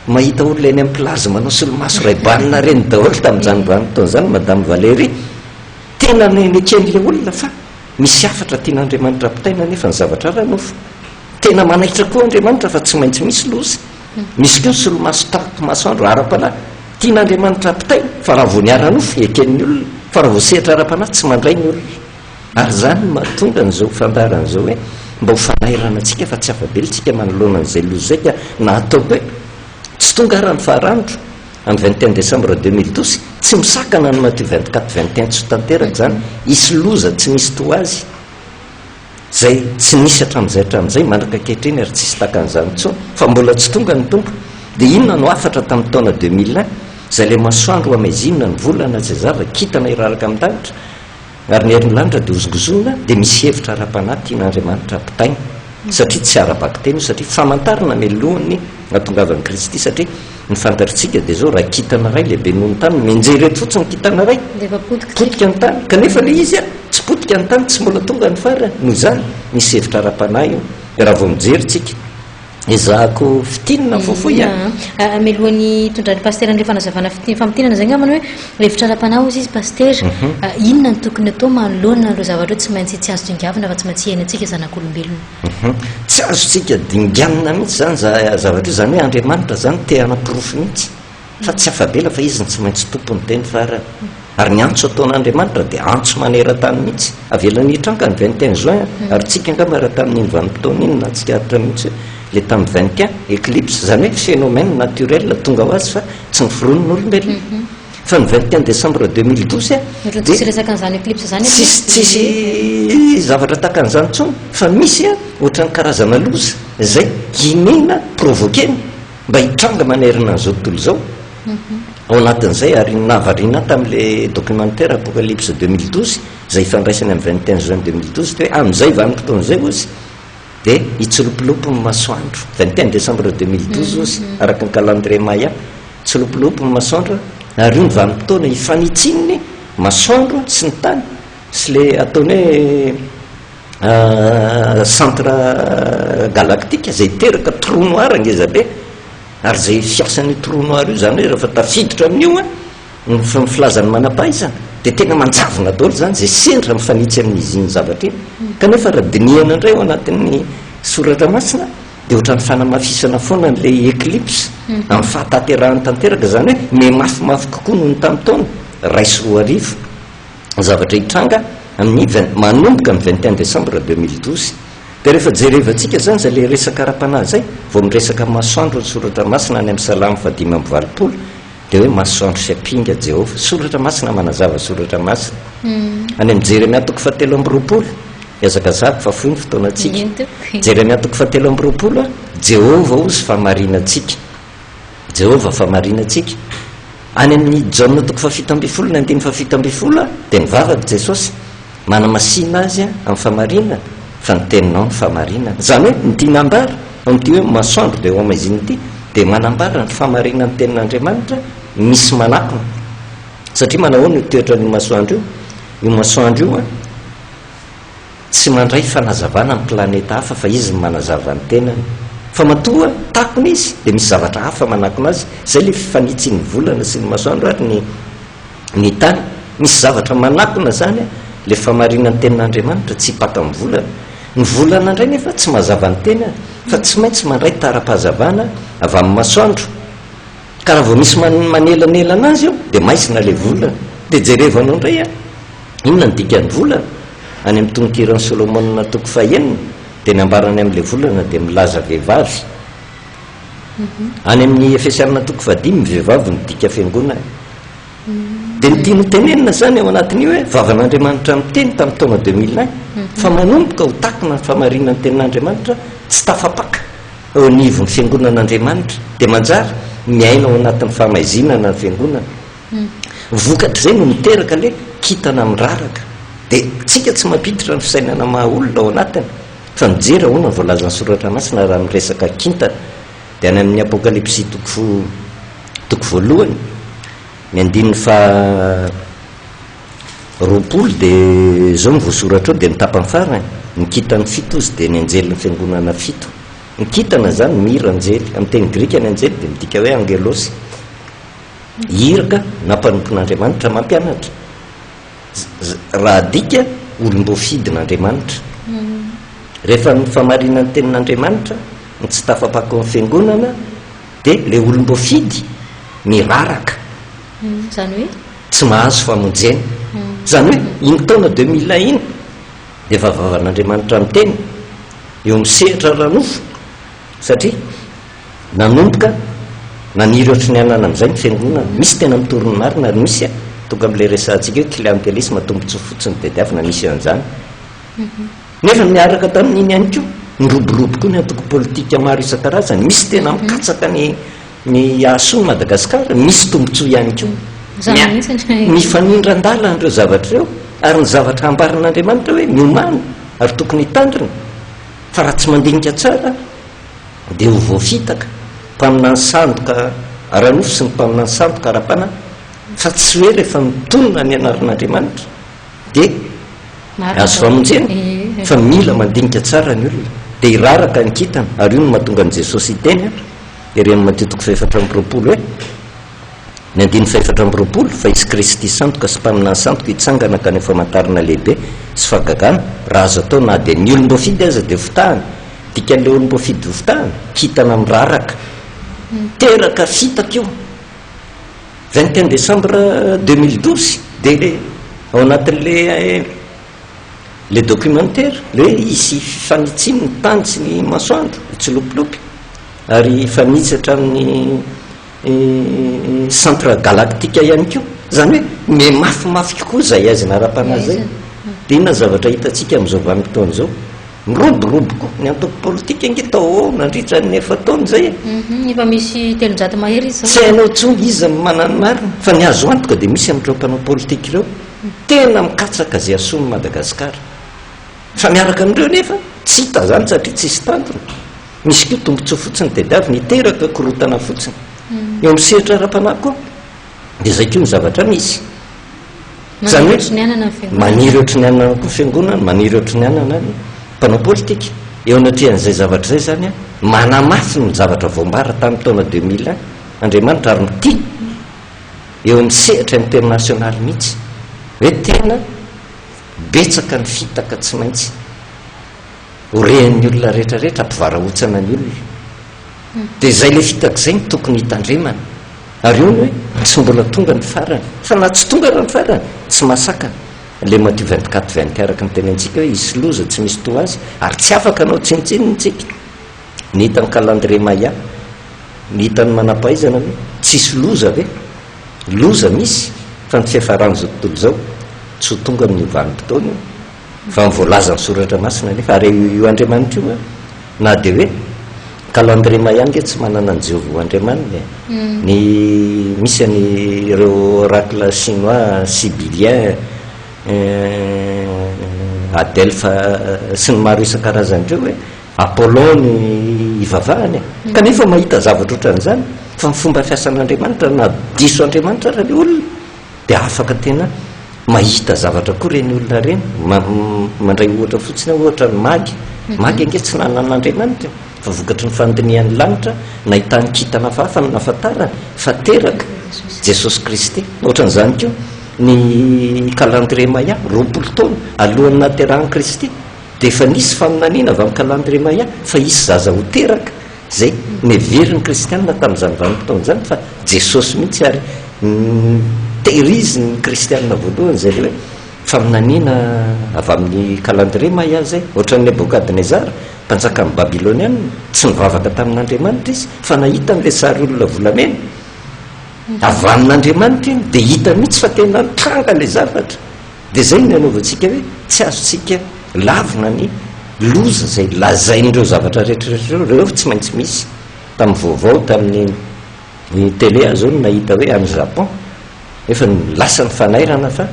mahita olona eny amin'ny plage manao solomaso Ray-Ban ireny daholo tamin'izany vanim-potoana izany Madame Valérie. Tena neken'ilay olona fa misy hafatra tian'Andriamanitra ampitaina nefa ny zavatra ara-nofo. Tena manaitra koa Andriamanitra fa tsy maintsy misy loza. Misy koa ny solomaso tampoko masoandro ara-panahy tian'Andriamanitra ampitaina fa raha vao ny ara-nofo eken'ny olona fa raha vao sehatra ara-panahy tsy mandray ny olona. Ary izany no mahatonga an'izao fandaharana izao hoe mba ho fanairana antsika fa tsy afa-bela isika manoloana an'izay loza izay ka na ataoko hoe tsy tonga ara ny faharanotro amin'ny 21 décembre 2012 tsy misakana ny Matio 24 21 tsy ho tanteraka izany hisy loza tsy misy toa azy izay tsy nisy hatramin'izay hatramin'izay mandraka ankehitriny ary tsisy tahaka an'izany intsony fa mbola tsy tonga ny Tompo dia inona no hafatra tamin'ny taona 2001 izay ilay masoandro hamaizinina ny volana tsy hazava kintana hiraraka amin'ny lanitra Ary ny herin'ny lanitra dia hozongozonina, dia misy hevitra ara-panahy tian'Andriamanitra hampitaina, satria tsy ara-bakiteny io, satria famantarana mialohan'ny hahatongavan'i Kristy, satria ny fantatritsika dia izao, raha kintana iray lehibe noho ny tany, mianjera eto fotsiny ny kintana iray, Dia efa potika potika ny tany, kanefa ilay izy tsy potika ny tany, tsy mbola tonga ny farany, noho izany misy hevitra ara-panahy io, raha vao mijery tsika. Ezahako fintinina fohifohy a. Mialohan'ny hitondran'ny pasitera an'ilay fanazavana famintinana izay angambany hoe hevitra ara-panahy hozy izy pasitera. Inona no tokony atao manoloana ireo zavatra ireo tsy maintsy tsy azo dingavina fa tsy maintsy iainantsika zanak'olombelona. Tsy azontsika dinganina mihitsy izany zavatra io, izany hoe Andriamanitra izany te hanaporofo mihitsy fa tsy afa-bela fa Izy no tsy maintsy tompon'ny teny farany. Ary ny antso ataon'Andriamanitra dia antso maneran-tany mihitsy. Avelany hitranga ny 21 juin, ary tsika angamba raha tamin'iny vanim-potoana iny nahatsikaritra mihitsy hoe ilay tamin'ny 21, eclipse, izany hoe phénomène naturel tonga ho azy fa tsy noforonin'olombelona. Fa ny 21 décembre 2012 dia tsisy resaka an'izany eclipse izany akory. Tsisy tsisy zavatra tahaka an'izany intsony fa misy ohatran'ny karazana loza izay iniana provoquer-na mba hitranga manerana an'izao tontolo izao. Ao anatin'izay, ary ny nahavariana ahy tamin'ilay documentaire Apocalypse 2012, izay ifandraisany amin'ny 21 juin 2012, dia hoe amin'izay vanim-potoana izay hozy, dia hitsilopilopy ny masoandro. 21 décembre 2012 hozy, araka ny calendrier maya, hitsilopilopy ny masoandro, ary io ny vanim-potoana hifanitsian'ny masoandro sy ny tany, sy ilay ataony hoe centre galactique, izay hiteraka trou noir ngeza be. Ary izay fiasan'io trou noir io, izany hoe rehefa tafiditra amin'io an, ny filazan'ny manam-pahaizana, Dia tena manjavona daholo izany izay sendra mifanitsy amin'izy iny zavatra iny. Kanefa raha dinihana indray ao anatin'ny soratra masina dia ohatran'ny fanamafisana foana an'ilay eclipse amin'ny fahatanterahany tanteraka, izany hoe mihamafimafy kokoa noho ny tamin'ny taona 2001 ny zavatra hitranga amin'ny vingt, manomboka amin'ny 21 décembre 2012. Dia rehefa jerevantsika izany izay ilay resaka ara-panahy izay, vao miresaka masoandro ny soratra masina any amin'ny Salamo fahadimy amby valopolo, dia hoe masoandro sy ampinga Jehovah. Soratra masina manazava soratra masina. Any amin'ny Jeremia toko fahatelo amby roapolo, hiazakazahako fa fohy ny fotoanantsika. Eny tompoko. Jeremia toko fahatelo amby roapolo a, Jehovah hozy fahamarinantsika. Jehovah fahamarinantsika. Any amin'ny Jaona toko faha-17 ny andininy faha-17 a, dia nivavaka Jesosy, manamasina azy amin'ny fahamarinana, fa ny teninao ny fahamarinana. Izany hoe ny tiana ambara amin'ity hoe masoandro dia ho amaizina ity, dia manambara ny fahamarinan'ny tenin'Andriamanitra misy manakona. Satria manahoana io toetran'io masoandro io? Io masoandro io a, tsy mandray fanazavana amin'ny planeta hafa fa izy no manazava ny tenany. Fa matoa takona izy dia misy zavatra hafa manakona azy. Izay ilay fifanitsian'ny volana sy ny masoandro ary ny ny tany. Misy zavatra manakona izany ilay fahamarinan'ny tenin'Andriamanitra tsy hipaka amin'ny volana. Ny volana indray nefa tsy mazava ny tenany fa tsy maintsy mandray tara-pahazavana avy amin'ny masoandro. Ka raha vao misy manelanelana azy eo dia maizina ilay volana. Dia jerevanao indray a, inona ny dikan'ny volana? Any amin'ny tononkiran'i Solomona toko fahenina dia ny ambarany amin'ilay volana dia milaza vehivavy. Any amin'ny Efesianina toko fahadimy ny vehivavy midika fiangonana. Dia ny tiany hotenenina izany ao anatin'io hoe vavan'Andriamanitra miteny tamin'ny taona 2001 fa manomboka ho takona ny fahamarinan'ny tenin'Andriamanitra tsy tafapaka eo anivon'ny fiangonan'Andriamanitra dia manjary miaina ao anatin'ny fahamaizinana ny fiangonana. Vokatr'izay no miteraka ilay kintana miraraka. Dia tsika tsy mampiditra ny fisainana maha olona ao anatiny fa mijery ahoana ny voalazan'ny soratra masina raha miresaka kintana. Dia any amin'ny Apokalypsy toko toko voalohany, ny andininy faha 20 dia izao no voasoratra ao, dia ny tapany farany, ny kintan'ny fito izy dia ny anjelin'ny fiangonana fito. Ny kintana izany mira anjely. Amin'ny teny grika ny anjely dia midika hoe angelos. Iraka na mpanompon'Andriamanitra mampianatra. Raha adika, olom-boafidin'Andriamanitra. Rehefa ny fahamarinan'ny tenin'Andriamanitra no tsy tafapaka ao amin'ny fiangonana dia ilay olom-boafidy miraraka. Izany hoe? Tsy mahazo famonjena. Izany hoe iny taona 2000 iny dia efa vavan'Andriamanitra miteny eo amin'ny sehatra ara-nofo satria Nanomboka naniry ohatry ny anana amin'izay ny fiangonana. Misy tena mitory ny marina ary misy tonga amin'ilay resahantsika hoe clientélisme, tombontsoa fotsiny tediavina, misy an'izany. Nefa niaraka tamin'iny ihany koa, niroborobo koa ny antoko politika maro isan-karazany. Misy tena mikatsaka ny ny hahasoa ny Madagasikara, misy tombontsoa ihany koa. Mifanindran-dalana ireo zavatra ireo ary ny zavatra ambaran'Andriamanitra hoe miomàna ary tokony hitandrina fa raha tsy mandinika tsara dia ho voafitaka, mpaminany sandoka ara-nofo sy ny mpaminany sandoka ara-panahy, fa tsy hoe rehefa mitonona ny anaran'Andriamanitra dia azo famonjena, fa mila mandinika tsara ny olona, dia hiraraka ny kintana, ary io no mahatonga an'i Jesosy hiteny ery amin'ny Matio toko faha-24 hoe, Ny andininy faha-24, Fa hisy Kristy sandoka sy mpaminany sandoka hitsangana ka haneho famantarana lehibe sy fahagagana, raha azo atao na dia ny olom-boafidy aza dia hofitahana. Dikan'ilay olom-boafidy hofitahana, kintana miraraka. Teraka fitaka io. 21 décembre 2012, dia ao anatin'ilay le documentaire, le hoe hisy fifanitsiana ny tany sy ny masoandro, hitsilopilopy, ary hifanitsy hatramin'ny Centre galactique ihany koa. Izany hoe miha-mafimafy kokoa izay haizina ara-panahy izay. Dia inona ny zavatra hitantsika amin'izao vanim-potoana izao? Miroborobo koa ny antoko politika ange tao ho ao nandritra ny efa-taona izay e. Efa misy 300 mahery izy izao. Tsy hainao intsony iza no manana ny marina. Fa ny azo antoka dia misy amin'ireo mpanao politika ireo tena mikatsaka izay hahasoa an'i Madagasikara. Fa miaraka amin'ireo nefa tsy hita izany satria tsisy tanjona. Misy koa tombontsoa fotsiny tediavina, hiteraka korontana fotsiny. Eo amin'ny sehatra ara-panahy koa dia izay koa ny zavatra misy. Izany Maniry ohatry ny anana ny fiangonana. Maniry ohatry ny anana koa ny fiangonana, maniry ohatry ny anana ny mpanao politika. Eo anatrehan'izay zavatra izay izany, manamafy ny zavatra voambara tamin'ny taona 2001 Andriamanitra ary mitia eo amin'ny sehatra internasionaly mihitsy. Hoe tena betsaka ny fitaka tsy maintsy ho rehan'ny olona rehetra rehetra hampivarahontsana ny olona. Dia izay ilay fitaka izay no tokony hitandremana. Ary eo ny hoe tsy mbola tonga ny farany. Fa na tsy tonga ary ny farany, tsy mahasakana. Ilay Matio 24 21 araka ny tenentsika hoe hisy loza tsy misy toa azy ary tsy afaka hanao tsinontsinona isika. Ny hitan'ny calendrier Maya, ny hitan'ny manam-pahaizana ve? Tsisy loza ve? Loza misy fa ny fiafaran'izao tontolo izao tsy ho tonga amin'io vanim-potoana io fa ny voalazan'ny soratra masina anefa ary io Andriamanitra io na dia hoe calendrier Maya ange tsy manana an'i Jehovah ho Andriamaniny e. Ny misy an'ireo oracle chinois, sibylien, adelphe sy ny maro isan-karazany ireo hoe Apollon ny ivavahany e. Kanefa mahita zavatra ohatran'izany fa ny fomba fiasan'Andriamanitra na diso Andriamanitra ara le olona dia afaka tena mahita zavatra koa ireny olona ireny. Mandray ohatra fotsiny aho ohatra ny magy. Magy ange tsy nanana an'Andriamanitra fa vokatry ny fandinihan'ny lanitra nahitany kintana hafahafa no nahafantarany fa teraka Jesosy Kristy. Ohatran'izany koa ny calendrier maya, 20 taona alohan'ny nahaterahan'i Kristy. Dia efa nisy faminaniana avy amin'ny calendrier maya fa hisy zaza ho teraka, izay neverin'ny kristianina tamin'izany vanim-potoana izany fa Jesosy mihitsy ary notehirizin'ny kristianina voalohany izay ilay hoe faminaniana avy amin'ny calendrier maya izay. Ohatran'i Nebokadnezara, mpanjakan'ny Babylonianina, tsy nivavaka tamin'Andriamanitra izy fa nahita an'ilay sary olona volamena avy amin'Andriamanitra iny dia hita mihitsy fa tena nitranga ilay zavatra. Dia izay no anaovantsika hoe tsy azontsika lavina ny loza izay lazain'ireo zavatra rehetra rehetra ireo, ireo tsy maintsy misy. Tamin'ny vaovao tamin'ny ny télé aho izao no nahita hoe any Japon efa lasa ny fanairana fa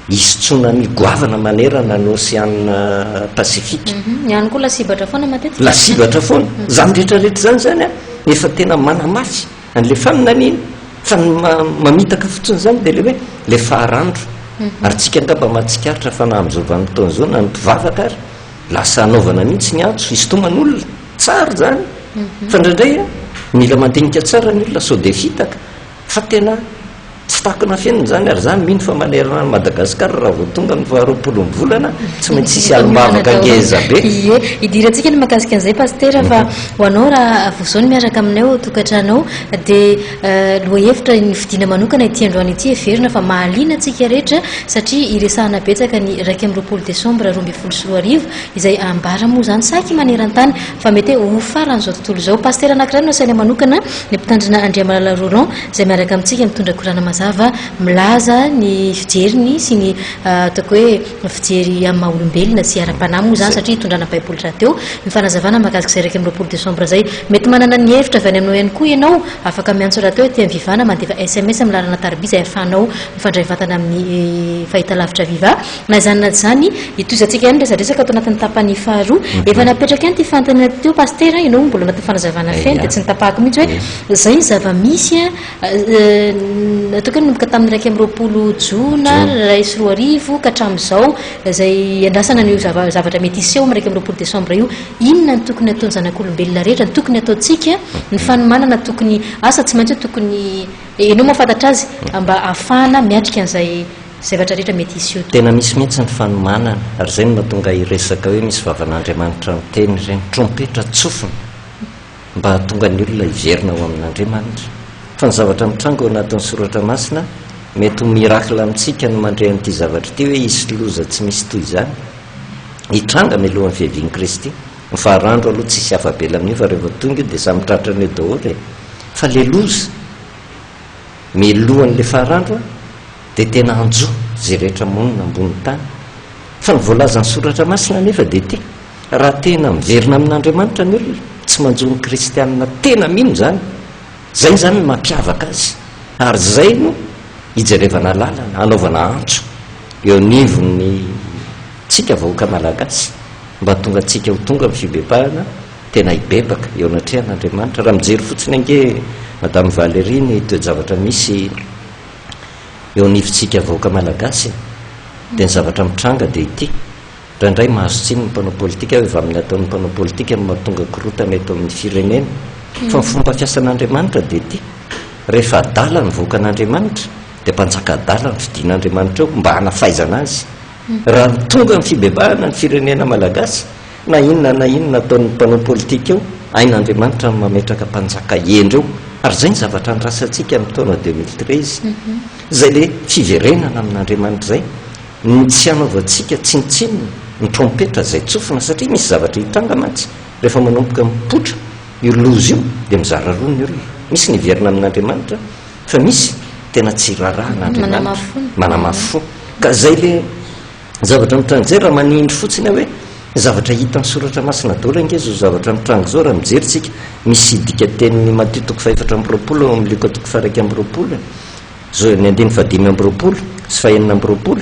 hisy tsunami goavana manerana ny ocean Pacifique. Ny any koa lasibatra foana matetika. Lasibatra foana. Izany rehetra rehetra izany izany an, efa tena manamafy. An'ilay faminaniana. Fa ny mamitaka fotsiny izany dia ilay hoe ilay faharandro. Ary tsika angamba mahatsikaritra fa na amin'izao vanim-potoana izao na ny mpivavaka ary lasa anaovana mihitsy ny antso hisintoman'olona. Tsara izany. Fa indraindray mila mandinika tsara ny olona sao dia fitaka. Fa tena Tsy takona afenina izany ary za mino fa manerana an'i Madagascar raha vao tonga ny faha 20 ny volana tsy maintsy hisy alim-bavaka ngeza be. Ie, idirantsika ny mahakasika an'izay Pasitera fa ho anao raha vao izao ny miaraka aminay ao an-tokantrano ao dia lohahevitra nofidiana manokana ity androany ity heverina fa mahaliana antsika rehetra satria iresahana betsaka ny 21 desambra 2012 izay ambara moa izany saky maneran-tany fa mety hoe ho faran'izao tontolo izao. Pasitera anankiray no asaina manokana ny Mpitandrina Andriamalala Roland izay miaraka amintsika mitondra korana mazava milaza ny fijeriny sy ny ataoko hoe fijery amin'ny maha olombelona sy ara-panahy moa izany satria itondrana baiboly rahateo ny fanazavana mahakasika izay 21 décembre izay. Mety manana ny hevitra avy any aminao ihany koa ianao, afaka miantso rahateo aty amin'ny Viva na mandefa sms amin'ny laharana tariby izay ahafahanao mifandray mivantana amin'ny fahitalavitra Viva. Na izany na tsy izany, hitohizantsika ihany ny resadresaka ato anatin'ny tapany faharoa. Efa napetraka ihany ity fanontaniana ity teo Pasitera, ianao moa mbola anatin'ny fanazavana feno dia tsy notapahako mihitsy hoe izay ny zava-misy ataoko hoe nanomboka tamin'ny 21 jona 2001 ka hatramin'izao izay iandrasana an'io zavatra mety hiseho amin'ny 21 desambra io. Inona no tokony hataon'ny zanak'olombelona rehetra, ny tokony hataontsika, ny fanomanana tokony, asa tsy maintsy hoe tokony, ianao mahafantatra azy, mba hahafahana miatrika an'izay Zavatra rehetra mety hiseho tokoa. Tena misy mihitsy ny fanomanana, ary izay no mahatonga hiresaka hoe misy vavan'Andriamanitra miteny ireny, trompetra tsofina mba hahatonga ny olona hiverina ho amin'Andriamanitra. Fa ny zavatra mitranga ao anatin'ny Soratra Masina, mety ho miracle amintsika ny mandre an'ity zavatra ity hoe hisy loza tsy misy toy izany hitranga mialohan'ny fiavian'i Kristy. Ny faharandro aloha tsisy afa-bela amin'io fa rehefa tonga io dia samy tratrany eo daholo e! Fa le loza mialohan'le faharandro an! dia tena hanjo izay rehetra monina ambonin'ny tany. Fa ny voalazan'ny Soratra Masina anefa dia ity, raha tena miverina amin'Andriamanitra ny olona, tsy manjo ny kristianina tena mino izany. Izay izany no mampiavaka azy. Ary izay no ijerevana lalana, anaovana antso eo anivon'ny tsika vahoaka malagasy mba hahatonga antsika ho tonga amin'ny fibebahana, tena hibebaka eo anatrehan'Andriamanitra. Raha mijery fotsiny ange Madame Valérie ny toe-javatra misy eo anivontsika vahoaka malagasy dia ny zavatra mitranga dia ity, indraindray mahazo tsiny ny mpanao politika hoe avy amin'ny ataon'ny mpanao politika no mahatonga korontana eto amin'ny firenena, fa ny fomba fiasan'Andriamanitra dia ity, rehefa adala ny vahoakan'Andriamanitra Dia mpanjaka adala no fidin'Andriamanitra eo mba hanafaizana azy. Raha tonga amin'ny fibebahana ny firenena malagasy, na inona na inona ataon'ny mpanao politika eo, hain'Andriamanitra ny mametraka mpanjaka hendry eo. Ary izay ny zavatra andrasantsika amin'ny taona 2013. Izay ilay fiverenana amin'Andriamanitra izay, ny tsy hanaovantsika tsinontsinona ny trompetra izay tsofina, satria misy zavatra hitranga mantsy rehefa manomboka mipoitra io loza io dia mizara roa ny olona. Misy ny hiverina amin'Andriamanitra fa misy tena tsy raharaha an'Andriamanitra, manamafy fo. Ka izay le zavatra mitranga izay, raha manindry fotsiny aho hoe zavatra hitan'ny soratra masina daholo ange izao zavatra mitranga izao, raha mijery tsika, misy dikatenin'i Matio toko faha-24 ao amin'ny Lioka toko faha-21 e, izao ny andininy faha-25 sy faha-26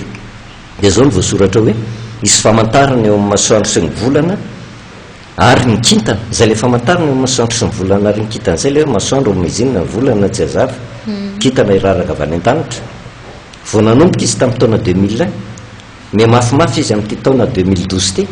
dia izao no voasoratra hoe, hisy famantarana eo amin'ny masoandro sy ny volana, Ary ny kintana, izay ilay famantarana eo masoandro sy ny volana ary ny kintana izay ilay hoe masoandro ho maizina, ny volana tsy hazava, kintana hiraraka avy any an-danitra. Vao nanomboka izy tamin'ny taona 2001, mihamafimafy izy amin'ity taona 2012 ity,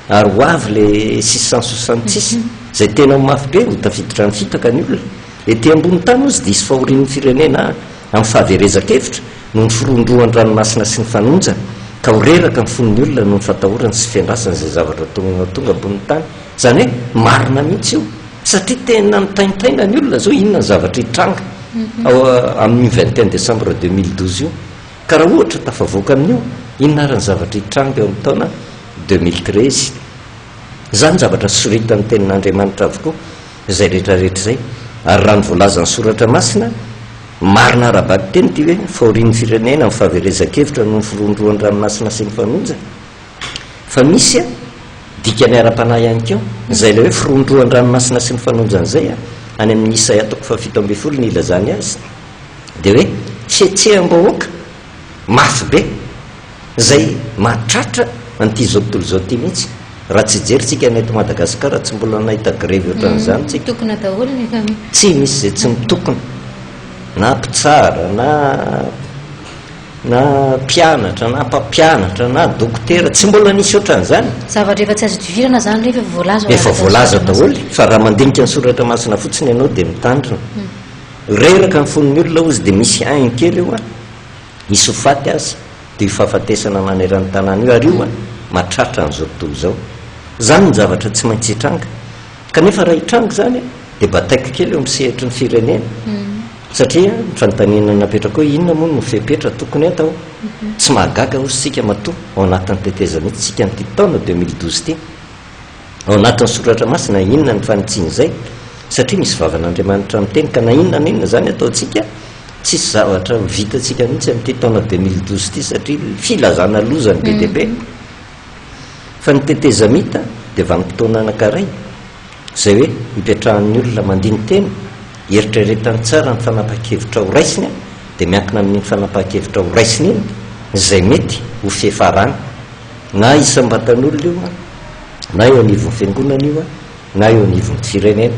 ary ho avy ilay 666, izay tena ho mafy be, ho tafiditra amin'ny fitaka ny olona. Ety ambony tany hozy dia hisy fahorian'ny firenena amin'ny fahaverezan-kevitra, noho ny firohondrohan-dranomasina sy ny fanonjana, ka ho reraka ny fon'ny olona noho ny fatahorany sy fiandrasany izay zavatra tonga tonga ambonin'ny tany. Izany hoe marina mihitsy io, satria tena mitaintaina ny olona izao, inona ny zavatra hitranga ao amin'io 21 décembre 2012 io. Ka raha ohatra tafavoaka amin'io, inona ary ny zavatra hitranga eo amin'ny taona 2013? Izany zavatra soritan'ny tenin'Andriamanitra avokoa. Izay rehetra rehetra izay. Ary raha ny voalazan'ny Soratra Masina, marina ara-bakiteny ity hoe, fahorian'ny firenena amin'ny fahaverezan-kevitra noho ny firohondrohan'ny ranomasina sy ny fanonja. Fa misy dikany ara-panahy ihany koa, izay ilay hoe firohondrohan'ny ranomasina sy ny fanonjana izay, any amin'ny Isaia toko faha-17 no ilazany azy, dia hoe fihetseham-bahoaka mafy be. Izay mahatratra an'ity izao tontolo izao ity mihitsy. Raha tsy hijery tsika ny eto Madagasikara tsy mbola nahita grevy ohatran'izany tsika. Mitokona daholo ny efa. Tsy misy izay tsy mitokona. Na mpitsara na na mpianatra na mpampianatra na dokotera tsy mbola nisy ohatran'izany. Zavatra efa tsy azo idivirana izany rehefa efa voalaza ao Efa anatin'ny voalaza soratra masina. daholo fa raha mandinika ny soratra masina fotsiny ianao dia mitandrina. Reraka ny fon'ny olona hozy dia misy hainy kely eo an. Hisy ho faty aza, dia io fahafatesana manerana ny tanàna io, ary io an, mahatratra an'izao tontolo izao. Izany no zavatra tsy maintsy hitranga. Kanefa raha hitranga izany an, dia bataiko kely eo amin'ny sehatry ny firenena. Satria ny fanontaniana napetrako hoe inona moa no fepetra tokony hatao? Tsy mahagaga hozy isika matoa ao anatin'ny tetezamita isika amin'ity taona 2012 ity. Ao anatin'ny soratra masina inona ny fanitsiana izay? Satria misy vavan'Andriamanitra miteny ka na inona na inona izany ataontsika, tsisy zavatra ho vitantsika mihitsy amin'ity taona 2012 ity satria filazana loza ny be dia be. Fa ny tetezamita dia vanim-potoana anankaray izay hoe ipetrahan'ny olona mandini-tena, eritreretany tsara ny fanapahan-kevitra ho raisiny dia miankina amin'iny fanapahan-kevitra ho raisiny iny izay mety ho fiafarany. Na isam-batan'olona io an, na eo anivon'ny fiangonana io an, na eo anivon'ny firenena.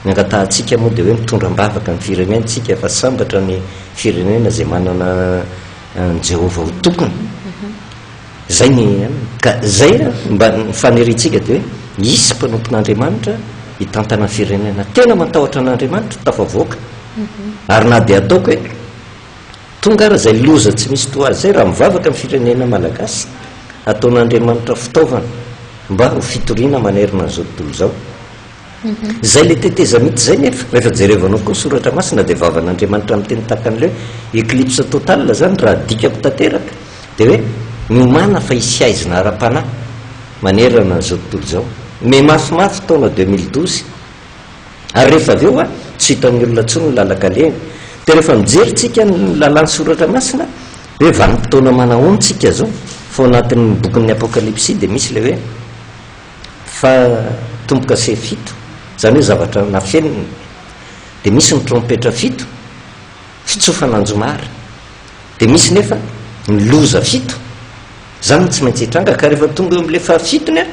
Ny angatahantsika moa dia hoe mitondra am-bavaka ny firenena isika fa sambatra ny firenena izay manana an'i Jehovah ho tompony. Izay ny an, ka izay an, mba ny faniriantsika dia hoe hisy mpanompon'Andriamanitra hitantana ny firenena tena matahotra an'Andriamanitra tafavoaka. Ary na dia ataoko hoe Tonga ary izay loza tsy misy toa azy izay raha mivavaka ny firenena malagasy, ataon'Andriamanitra fitaovana mba ho fitoriana manerana an'izao tontolo izao. Izay ilay tetezamita izay nefa, rehefa jerevanao koa ny soratra masina dia vavan'Andriamanitra miteny tahaka an'ilay hoe eclipse totale izany raha adikako tanteraka dia hoe miomàna fa hisy haizina ara-panahy manerana an'izao tontolo izao. Mihamafimafy taona 2012. Ary rehefa avy eo, tsy hitan'ny olona intsony ny lalan-kalehany. Dia rehefa mijery tsika ny lalàn'ny Soratra Masina, hoe vanim-potoana manahoana tsika izao, fa ao anatin'ny bokin'ny Apokalypsy dia misy ilay hoe fa tombo-kase fito, izany hoe zavatra nafenina. Dia misy ny trompetra fito, fitsofana anjomara. Dia misy nefa ny loza fito. Izany no tsy maintsy hitranga, ka rehefa tonga eo amin'ilay fahafitony an,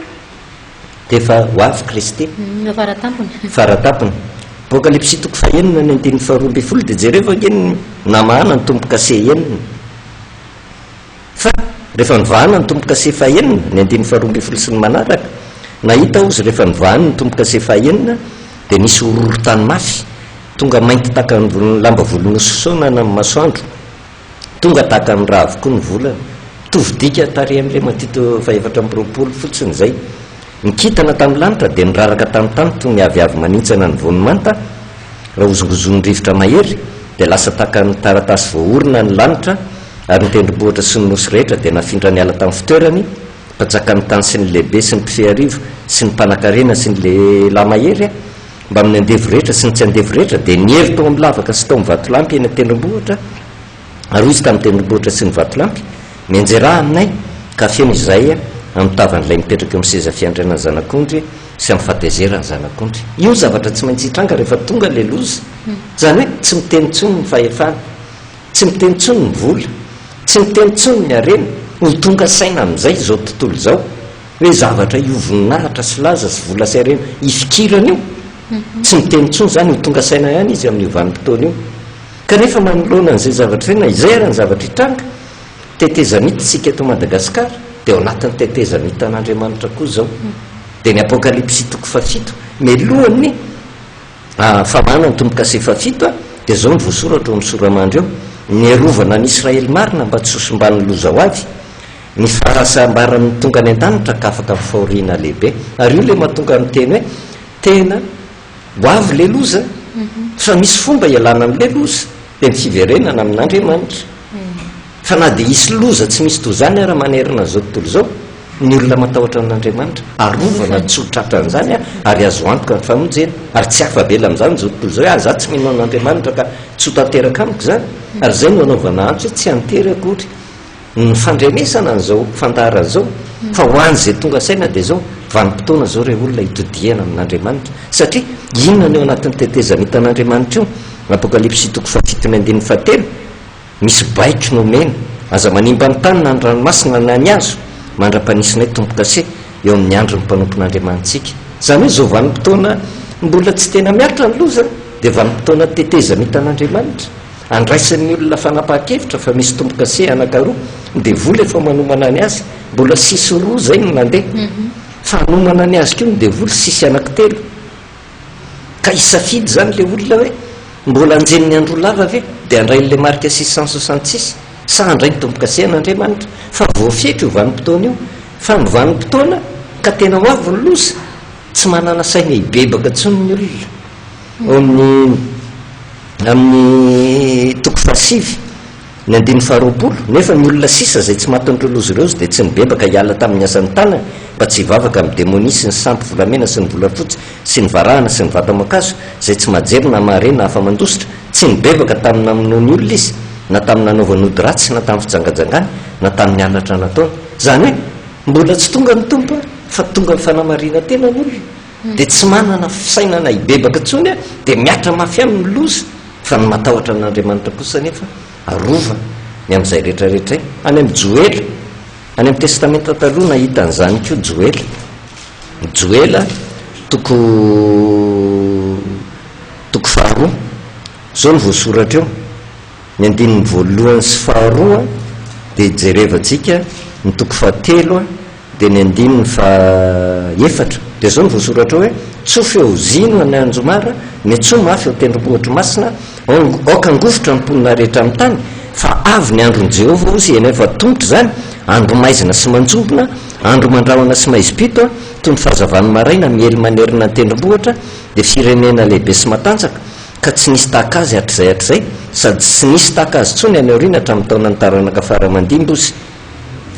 Dia efa ho avy Kristy. Ireo faratampony. Faratampony. Apokalypsy toko fahenina ny andininy faharoa ambin'ny folo dia jerevo ange ny namahana ny tombo-kase enina. Fa rehefa nivahana ny tombo-kase fahenina, ny andininy faharoa ambin'ny folo sy ny manaraka, nahita aho izy rehefa nivahany ny tombo-kase fahenina dia nisy horohorontany mafy, tonga mainty tahaka ny lamba volon'osy soanana ny masoandro. Tonga tahaka ny ra avokoa ny volana. Mitovy dika tary amin'ilay Matio fahefatra amby 20 fotsiny izay. Ny kintana tamin'ny lanitra dia niraraka tamin'ny tany toy ny aviavy manintsana ny voany manta, raha hozongozonin'ny rivotra mahery, dia lasa tahaka ny taratasy voaorina ny lanitra, ary ny tendrombohitra sy ny nosy rehetra dia nafindra niala tamin'ny fitoerany, mpanjakan'ny tany sy ny lehibe sy ny mpifehy arivo sy ny mpanankarena sy ny lehilahy mahery, mbamin'ny andevo rehetra sy ny tsy andevo rehetra, dia niery tao amin'ny lavaka sy tao amin'ny vatolampy eny an-tendrombohitra. Ary hoy izy tamin'ny tendrombohitra sy ny vatolampy, Mianjerà aminay, ka feno izahay amin'ny tavan'ilay mipetraka eo amin'ny seza fiandrianan'ny Zanak'ondry sy amin'ny fahatezeran'ny Zanak'ondry. Io ny zavatra tsy maintsy hitranga rehefa tonga ilay loza. Izany hoe tsy miteny intsony ny fahefana, tsy miteny intsony ny vola, tsy miteny intsony ny harena. Ho tonga saina amin'izay izao tontolo izao hoe zavatra io voninahitra sy laza sy vola sy harena ifikirana io. Tsy miteny intsony izany, ho tonga saina ihany izy amin'io vanim-potoana io. Kanefa manoloana an'izay zavatra izay, na izay ara ny zavatra hitranga, tetezamita isika eto Madagasikara, dia ao anatin'ny tetezamitan'Andriamanitra koa izao. Dia ny Apokalypsy toko fahafito, mialohan'ny famahana ny tombo-kase fahafito, dia izao no voasoratra ao amin'ny sora-mandry ao, Ny hiarovana an'i Israely marina mba tsy ho simban'ny loza ho avy, ny fahasambaran'ny tonga any an-danitra ka afaka amin'ny fahoriana lehibe. Ary io ilay mahatonga miteny hoe, tena Ho avy ilay loza, fa misy fomba hialana amin'ilay loza, dia ny fiverenana amin'Andriamanitra. Fa na dia hisy loza tsy misy toy izany ara manerana an'izao tontolo izao, ny olona matahotra an'Andriamanitra, arovana tsy ho tratran'izany ary azo antoka ny famonjena. Ary tsy afa-bela amin'izany izao tontolo izao hoe, ah, izaho tsy mino an'Andriamanitra ka tsy ho tanteraka amiko izany. Ary izay no anaovana antso hoe tsy an-tery akory. Ny fandrenesana an'izao fandaharana izao, fa ho an'izay tonga saina dia izao, vanim-potoana izao ireo olona hitodihana amin'Andriamanitra. Satria inona no eo anatin'ny tetezamitan'Andriamanitra io? Apokalypsy toko fahafito ny andininy fahatelo, misy baiko nomena, Aza manimba ny tany na ny ranomasina na ny hazo, mandra-panisinay tombo-kase eo amin'ny andron'ny mpanompon'Andriamanitsika. Izany hoe izao vanim-potoana mbola tsy tena mihatra ny loza dia vanim-potoana tetezamitan'Andriamanitra. Andraisan'ny olona fanapahan-kevitra fa misy tombo-kase anankaroa, ny devoly efa manomana ny azy, mbola sisy roa izay no nandeha, fa hanomana ny azy koa ny devoly sisy anankitelo. Ka hisafidy izany ilay olona hoe mbola anjelin'ny andro lava ve dia handray an'ilay marika 666 sa handray ny tombo-kase an'Andriamanitra. Fa voafetra io vanim-potoana io, fa ny vanim-potoana ka tena ho avy ny loza, tsy manana saina hibebaka intsony ny olona. Ao amin'ny Amin'ny toko fahasivy, ny andininy faharoapolo, Nefa ny olona sisa izay tsy matin'ireo loza ireo dia tsy nibebaka hiala tamin'ny asan'ny tanany, mba tsy hivavaka amin'ny demonia sy ny sampy volamena sy ny volafotsy sy ny varahana sy ny vata-mankazo, izay tsy mahajery na mahare na afa-mandositra, tsy nibebaka tamin'ny namonoany olona izy, na tamin'ny nanaovany ody ratsy, na tamin'ny fijangajangany, na tamin'ny halatra nataony. Izany hoe, mbola tsy tonga ny Tompo fa tonga amin'ny fanamarinan-tena ny olona. dia tsy manana fisainana hibebaka intsony dia mihatra mafy aminy ny loza, fa ny matahotra an'Andriamanitra kosa anefa arovana ny amin'izay rehetra rehetra izay. Any amin'i Joela, any amin'ny Testamenta Taloha nahita an'izany koa Joela. Joela toko toko faharoa, izao no voasoratra eo, ny andininy voalohany sy faharoa dia jerevantsika ny toko fahatelo Dia ny andininy faha efatra, dia izao no voasoratra ao hoe, Tsofy eo Zino any Anjomara, miantsoa mafy ao tendrombohitry masina, aoka hangovitra ny mponina rehetra amin'ny tany, fa avy ny andron'i Jehovah, hozy ianao efa tongotra izany, andro maizina sy manjombona, andro mandrahona sy maizim-pito, toy ny fahazavan'ny maraina miely manerana ny tendrombohitra, dia firenena lehibe sy matanjaka, ka tsy nisy tahaka azy hatrizay hatrizay, sady tsy nisy tahaka azy intsony any aoriana hatramin'ny taonan'ny taranaka fara aman-dimby, hozy.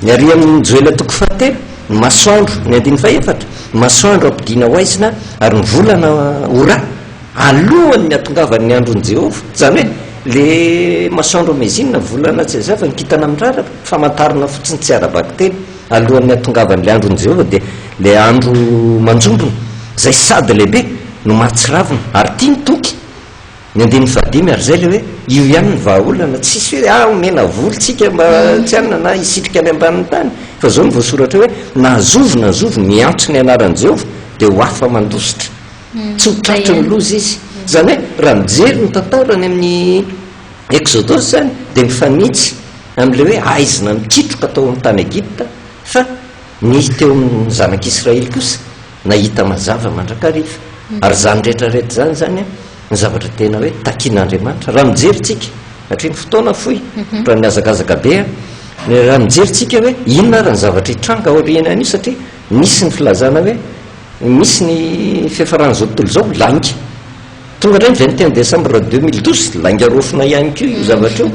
Ny ary amin'ny Joela toko fahatelo, ny masoandro, ny andininy fahefatra, ny masoandro hampodiana ho haizina ary ny volana ho ra, alohan'ny hatongavan'ny andron'i Jehovah. Izany hoe, ilay masoandro amezina, volana tsy hazava, ny kintana miraraka, famantarana fotsiny tsy ara-bakiteny. Alohan'ny hatongavan'ilay andron'i Jehovah dia ilay andro manjombona, izay sady lehibe no mahatsiravina, ary tia ny toky. Ny andininy fahadimy ary izay ilay hoe io ihany ny vahaolana, tsisy hoe ah omena vola tsika mba tsy hanina na hisitrika any ambanin'ny tany, fa izao no voasoratra hoe na zovy na zovy miantso ny anaran'i Jehovah dia ho afa-mandositra, tsy ho tratry ny loza izy. Izany hoe raha mijery ny tantara any amin'ny Eksodosy izany dia mifanitsy amin'ilay hoe haizina mikitroka tao amin'ny tany Egypta fa ny teo amin'ny zanak'Israely kosa nahita mazava mandrakariva. Ary izany rehetra rehetra izany izany ny zavatra tena hoe takian'Andriamanitra. Raha mijery tsika Satria ny fotoana fohy, raha mihazakazaka be an, raha mijery tsika hoe inona ary ny zavatra hitranga aorianan'io satria nisy ny filazana hoe misy ny fiafaran'izao tontolo izao, lainga. Tonga indray ny 21 décembre 2012, lainga raofina ihany koa io zavatra io.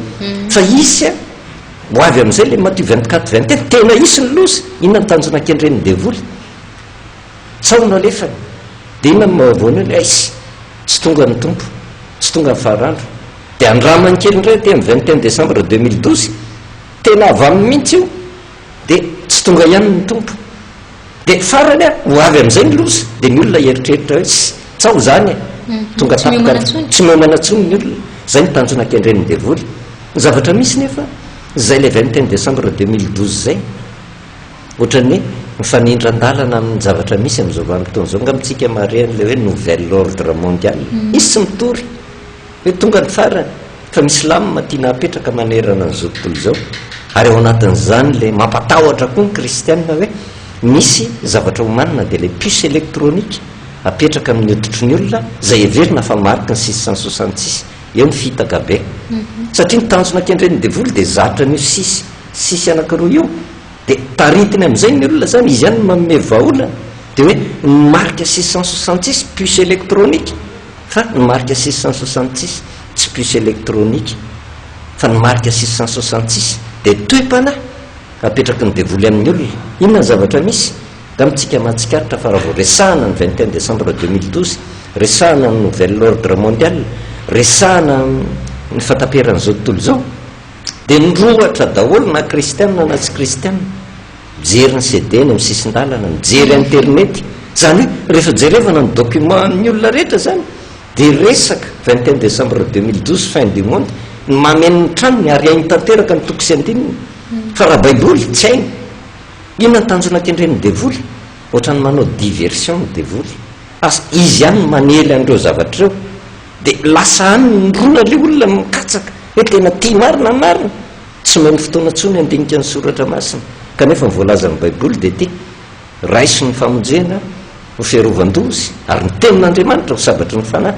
Fa hisy an, ho avy amin'izay ilay Matio 24, 21, tena hisy ny loza. Inona ny tanjona kendren'ny devoly? Tsaho no alefany. Dia inona no mahavoa an'io? Eiss! Tsy tonga ny Tompo. Tsy tonga ny farandro. Dia andramany kely indray aty amin'ny 21 décembre 2012. Tena avy aminy mihitsy io. Dia tsy tonga ihany ny Tompo. Dia farany a, ho avy amin'izay ny loza. Dia ny olona hieritreritra hoe, tss, tsaho izany e. Tonga Tsy miomana tampoka. intsony. Tsy miomana intsony ny olona. Izay no tanjona kendren'ny devoly. Ny zavatra misy nefa, izay ilay 21 décembre 2012 izay. Ohatran'ny hoe mifanindran-dalana amin'ny zavatra misy amin'izao vanim-potoana izao angamba isika mahare an'ilay hoe nouvel ordre mondial. Misy tsy mitory hoe tonga ny farany fa misy lamina tiana hapetraka manerana an'izao tontolo izao. Ary ao anatin'izany ilay mampatahotra koa ny kristiana hoe misy zavatra omanina dia ilay puce électronique apetraka amin'ny hoditry ny olona izay heverina fa mariky ny 666. Eo ny fitaka be. Satria ny tanjona kendren'ny devoly dia zatra an'io six six anankiroa io. Dia taritiny amin'izay ny olona izany, izy ihany no manome vahaolana. Dia hoe ny marika 666 puce électronique, fa ny marika 666 tsy puce électronique, fa ny marika 666 dia toe-panahy apetraky ny devoly amin'ny olona. Inona ny zavatra misy? Angamba tsika mahatsikaritra fa raha vao resahana ny 21 décembre 2012, resahana ny nouvel ordre mondial, resahana ny fahataperan'izao tontolo izao, Dia nirohotra daholo na kristianina na tsy kristianina, mijery ny CD eny amin'ny sisin-dalana, mijery internet. Izany hoe rehefa jerevana ny document an'ny olona rehetra izany dia resaka 21 décembre 2012 fin du monde ny mameno ny tranony ary hainy tanteraka ny toko sy andininy. Fa raha baiboly tsy hainy. Inona ny tanjona kendren'ny devoly? Ohatran'ny manao diversion ny devoly. Asa izy ihany no manely an'ireo zavatra ireo. Dia lasa any mirona ilay olona mikatsaka hoe tena tia marina ny marina. Tsy omeny fotoana intsony handinika ny soratra masina. Kanefa ny voalazan'ny Baiboly dia ity, Raiso ny famonjena ho fiarovan-doza ary ny tenin'Andriamanitra ho sabatry ny fanahy.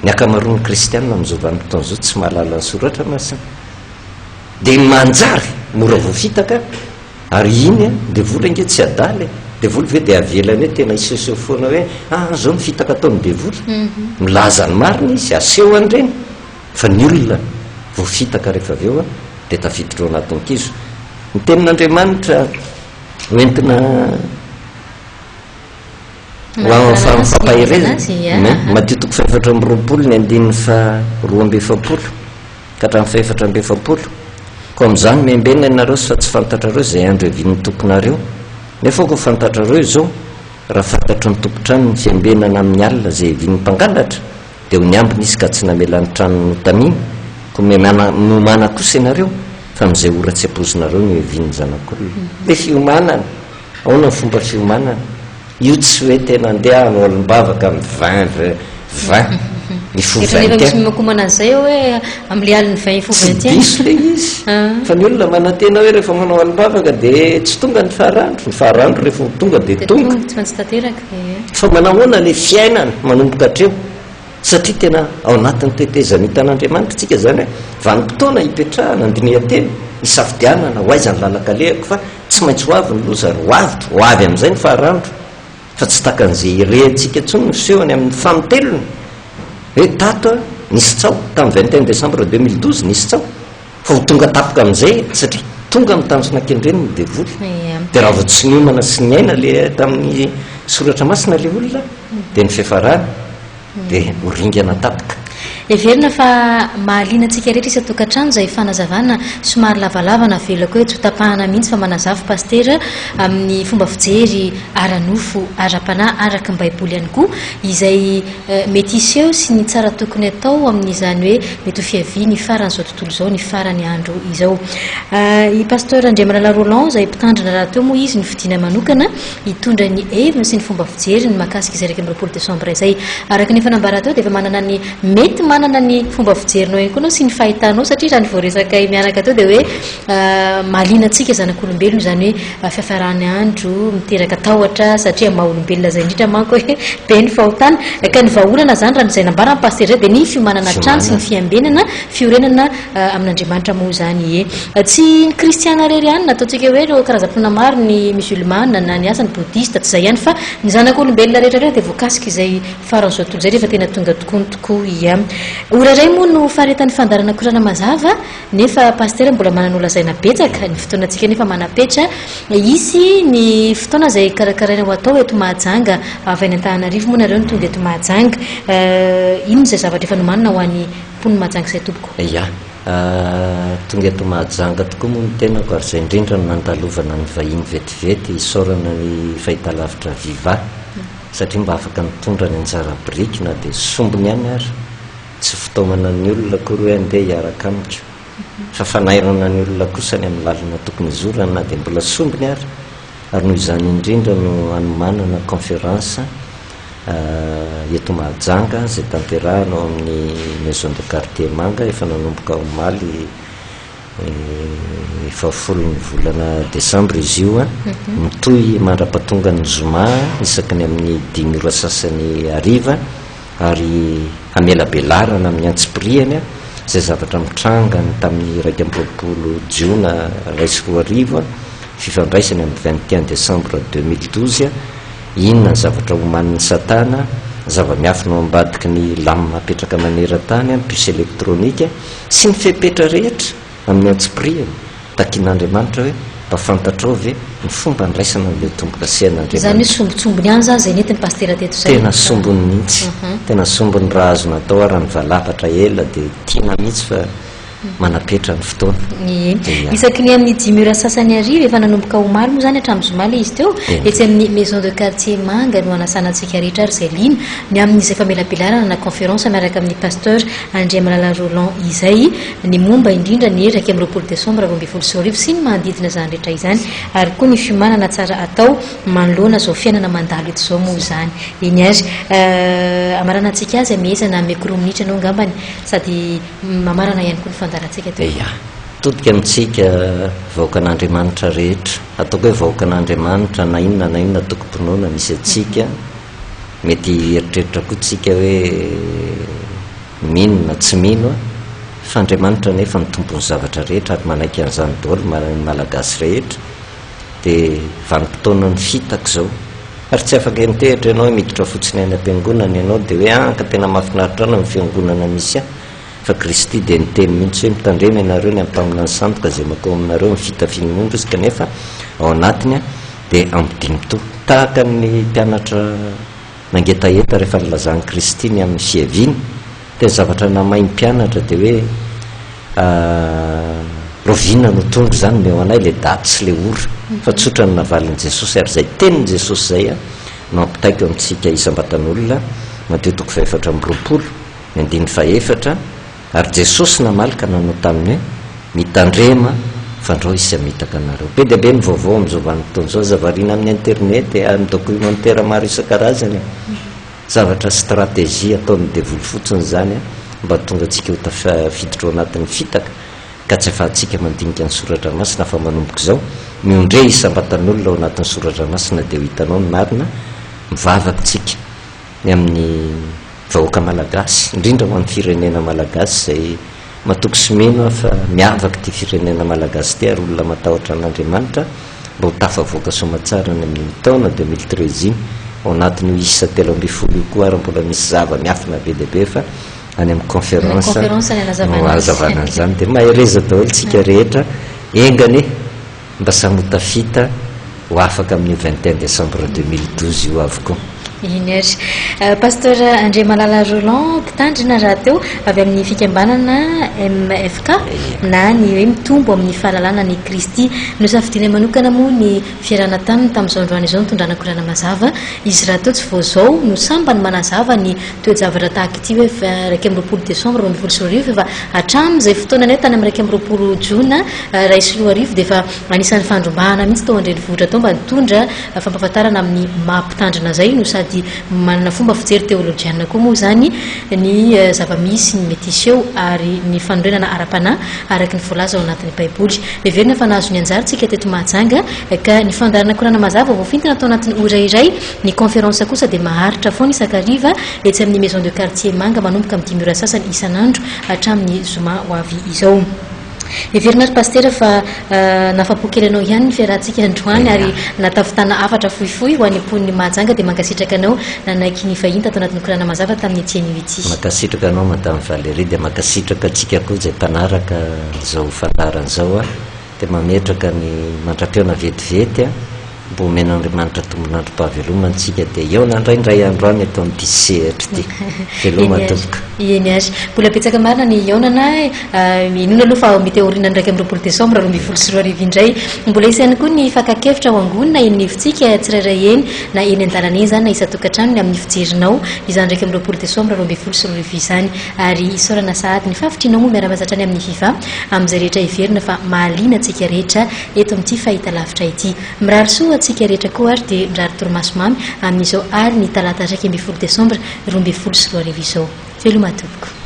Ny ankamaroan'ny kristiana amin'izao vanim-potoana izao tsy mahalala ny soratra masina. Dia manjary mora voafitaka. Ary iny an, devoly ange tsy adala e! Devoly ve dia avelany hoe tena hisehoseho foana hoe ah zao ny fitaka ataon'ny devoly? Milaza ny marina izy, aseho an'ireny, fa ny olona voafitaka rehefa avy eo an, dia tafiditra ao anatin'ny kizo. Ny tenin'Andriamanitra ho entina ho amin'ny fampaherezana, Matio toko fahefatra amby 20 ny andininy faha 42. ka hatramin'ny fahefatra amby 40, Koa amin'izany miambena ianareo fa tsy fantatrareo izay andro hiavian'ny Tomponareo. Nefa aoka ho fantatrareo izao, raha fantatry ny tompon-trano ny fiambenana amin'ny alina izay hiavian'ny mpangalatra, dia ho niambina izy ka tsy namela ny tranony notamina. Koa miomàna miomàna kosa ianareo, fa amin'izay ora tsy ampoizinareo no hiavian'ny Zanak'olona. Ilay fiomanana, ahoana ny fomba fiomanana? Io tsy hoe tena andeha hanao alim-bavaka amin'ny vingt vingt vingt mifoha Efa vingt misy un. miomakomana an'izay eo hoe amin'ilay alin'ny vingt hifoha Tsy vingt un. diso ilay izy fa ny olona manantena hoe rehefa manao alim-bavaka dia tsy tonga ny farandro. Ny farandro rehefa ho tonga dia Dia tonga. tonga, tsy maintsy tanteraka, ie. Fa manahoana ilay fiainana manomboka hatreo? Satria tena ao anatin'ny tetezamitan'Andriamanitra isika, izany hoe vanim-potoana hipetrahana, handinihan-tena, hisafidianana ho aiza ny lalan-kalehako fa tsy maintsy ho avy ny loza ary ho avy, ho avy amin'izay ny faharandro fa tsy takan'izay irehantsika intsony ny fisehony amin'ny fanintelony hoe tato nisy tsaho, tamin'ny 21 décembre 2012 nisy tsaho fa ho tonga tampoka amin'izay satria tonga amin'ny tanjona kendreny ny devoly. Dia raha vao tsy niomana sy niaina le tamin'ny soratra masina le olona dia ny fiafarany dia ho ringana tampoka. Heverina fa mahaliana antsika rehetra isan-tokantrano izay fanazavana somary lavalava navelako hoe tsy ho tapahana mihitsy fa manazava Pasitera amin'ny fomba fijery ara-nofo, ara-panahy araka ny Baiboly ihany koa izay mety hiseho sy ny tsara tokony atao amin'izany hoe mety ho fiavian'ny faran'izao tontolo izao ny farany andro izao. I Pasteur Andriamalala Roland izay mpitandrina rahateo moa izy no fidiana manokana hitondra ny heviny sy ny fomba fijeriny mahakasika izay 21 desambra izay. Araka ny efa nambara teo dia efa manana ny mety manana. manana ny fomba fijerinao ihany koa ianao sy ny fahitanao satria raha ny voaresakay mianaka teo dia hoe mahaliana antsika zanak'olombelona izany hoe fiafaran'ny andro miteraka tahotra satria maha olombelona izay indrindra manko hoe be ny fahotana. Ka ny vahaolana izany raha ny izay nambaran'ny Pasitera izay dia ny fiomanana hatrany sy ny fiambenana, fiorenana amin'Andriamanitra moa izany ie. Tsy ny kristiana irery ihany na ataontsika hoe ireo karazam-pinoana maro, ny musulmana na ny asa, ny bodista, tsy izay ihany fa ny zanak'olombelona rehetra rehetra dia voakasik'izay faran'izao tontolo izay rehefa tena tonga tokoa ny tokoa ie. Ora iray moa no faharetan'ny fandaharana Korana Mazava nefa Pasitera mbola manana holazaina betsaka, ny fotoanantsika nefa manam-petra. Hisy ny fotoana izay karakaraina ho atao eto Mahajanga, avy any Antananarivo moa nareo no tonga eto Mahajanga. Inona izay zavatra efa nomanina ho an'ny mponin'i Mahajanga izay tompoko? Ya, tonga eto Mahajanga tokoa moa ny tenako ary izay indrindra no nandalovana ny vahiny vetivety, isaorana ny fahitalavitra Viva satria mba afaka nitondra ny anjara biriky na dia sombiny ihany ary, tsy fitaomana ny olona akory hoe andeha hiaraka amiko fa fanairana ny olona kosa ny amin'ny lalana tokony hizorana na dia mbola sombiny ary, ary noho izany indrindra no hanomanana conférence eto Mahajanga izay tanterahana ao amin'ny Maison de quartier Manga efa nanomboka omaly fahafolon'ny volana desambra izy io, mitohy mandra-pahatongan'ny zoma isaky ny amin'ny dimy ora sasany hariva ary hamelabelarana amin'ny antsipiriany izay zavatra mitranga ny tamin'ny 21 jiona 2001, fifandraisany amin'ny 21 décembre 2012. Inona ny zavatra omanin'i Satana, zava-miafina ao ambadiky ny lamina apetraka maneran-tany, ny puce électronique, sy ny fepetra rehetra amin'ny antsipiriany, takian'Andriamanitra hoe, mba fantatrao ve ny fomba andraisana an'ilay tombo-kasehan'Andriamanitra? Izany hoe sombintsombiny ihany izany izay nentin'ny Pasitera teto izay? Tena sombiny mihitsy, tena sombiny raha azo natao ary nivalapatra ela dia tiana mihitsy fa manapetra ny fotoana. Ie. Isaky ny amin'ny dimy ora sasany hariva, efa nanomboka omaly moa izany hatramin'ny zoma ilay izy teo, etsy amin'ny Maison de quartier Manga no hanasana antsika rehetra ary izay liana ny amin'izay famelabelarana na conférence miaraka amin'ny Pasteur Andriamalala Roland izay, ny momba indrindra ny 21 desambra 2012 sy ny manodidina izany rehetra izany ary koa ny fiomanana tsara atao manoloana izao fiainana mandalo eto izao moa izany. Eny ary. Hamaranantsika azy, amehezana ameko roa minitra ianao angambany sady Mamarana ihany koa ny fandaharantsika teo. Ia. Todika amintsika vahoakan'Andriamanitra rehetra. Ataoko hoe vahoakan'Andriamanitra na inona na inona tokom-pinoana misy antsika. Mety hieritreritra koa tsika hoe mino na tsy mino fa Andriamanitra anefa no tompon'ny zavatra rehetra ary manaiky an'izany daholo ny Malagasy rehetra. Dia vanim-potoanan'ny fitaka izao. Ary tsy afaka hiantehitra ianao hoe miditra fotsiny any am-piangonana ianao dia hoe ah ka tena mahafinaritra ahy ny fiangonana misy ahy. Fa Kristy dia niteny mihitsy hoe mitandrema ianareo ny amin'ny mpaminany sandoka izay mankao aminareo amin'ny fitafian'ny ondry izy kanefa ao anatiny dia ambodia mitohy. Tahaka ny mpianatra nangetaheta rehefa nilazan'i Kristy ny amin'ny fiaviany dia ny zavatra namay ny mpianatra dia hoe rahoviana no tonga izany omeo anay ilay daty sy ilay ora fa tsotra ny navalin'i Jesosy ary izay tenin'i Jesosy izay no ampitaiko amintsika isam-batan'olona Matio toko faha-24 ny andininy faha-efatra ary Jesosy namaly ka nanao taminy hoe mitandrema fandrao hisy hamitaka anareo. Be dia be ny vaovao amin'izao vanim-potoana izao, aza variana amin'ny internet e, amin'ny documentaire maro isan-karazany e. Zavatra stratégie ataon'ny devoly fotsiny izany mba hahatonga antsika ho tafiditra ao anatin'ny fitaka ka tsy afahantsika mandinika ny soratra masina fa manomboka izao, miondreha isam-batan'olona ao anatin'ny soratra masina dia ho hitanao ny marina, mivavaka tsika ny amin'ny vahoaka malagasy, indrindra ho an'ny firenena malagasy izay Matoky sy mino aho fa miavaka ity firenena malagasy ity ary olona matahotra an'Andriamanitra mba ho tafavoaka soamatsara any amin'iny taona 2013 iny. Ao anatin'io isa 13 io koa ary mbola misy zava-miafina be dia be fa any amin'ny conférence no hazavana an'izany. Dia mahereza daholo tsika rehetra, enga anie. Mba samy ho tafita ho afaka amin'io 21 décembre 2012 io avokoa. Iny ary. Pasteur Andriamalala Roland, mpitandrina rahateo avy amin'ny fikambanana MFK na ny hoe mitombo amin'ny fahalalana an'i Kristy. Nosafidiana manokana moa ny fiarahana taminy tamin'izao androany izao nitondrana korana mazava. Izy rahateo tsy vao izao no sambany manazava ny toe-javatra tahaka ity hoe 21 décembre 2012 fa efa hatramin'izay fotoana ny hoe tany amin'ny 21 jona 2001 dia efa anisan'ny fandrombahana mihitsy tao an-drenivohitra tao mba nitondra fampahafantarana amin'ny maha mpitandrina izay no sady. sady manana fomba fijery teolojianina koa moa izany ny zava-misy, ny mety hiseho ary ny fanorenana ara-panahy araka ny voalaza ao anatin'ny Baiboly. Heverina fa nahazo ny anjara tsika teto Mahajanga ka ny fandaharana Korana Mazava voafintina tao anatin'ny ora iray, ny conférence kosa dia maharitra foana isan-kariva etsy amin'ny Maison de Quartier Manga manomboka amin'ny dimy ora sasany isan'andro hatramin'ny zoma ho avy izao. Heverina ry Pasitera fa nahafapo kely anao ihany ny fiarahantsika androany ary nahatafitana hafatra fohifohy ho an'ny mponin'i Mahajanga dia mankasitraka anao nanaiky ny vahiny tato anatin'ny Korana Mazava tamin'ity anio ity. Mankasitraka anao Madame Valérie dia mankasitraka antsika koa izay mpanaraka izao fandaharana izao dia mametraka ny mandra-pihaona vetivety a. Mba omen'Andriamanitra tombon'androm-pahavelomana isika dia hihaona indray indray andro any eto amin'ity sehatra ity. Veloma tompoko. Eny ary. Mbola betsaka marina ny hihaonana e. Inoana aloha fa mety aorianan'ny 21 desambra 2012 indray. Mbola hisy ihany koa ny fakan-kevitra ho angonina eny anivontsika tsirairay eny na eny an-dalana eny izany na isan-tokantrano ny amin'ny fijerinao izany 21 desambra 2012 izany. Ary isaorana sahady ny fahavitrianao moa miara-miasa hatrany amin'ny Viva amin'izay rehetra heverina fa mahaliana antsika rehetra eto amin'ity fahitalavitra ity. Mirary soa ho antsika rehetra koa ary dia mirary torimaso mamy amin'izao alin'ny talata 11 desambra 2012 izao. Veloma tompoko.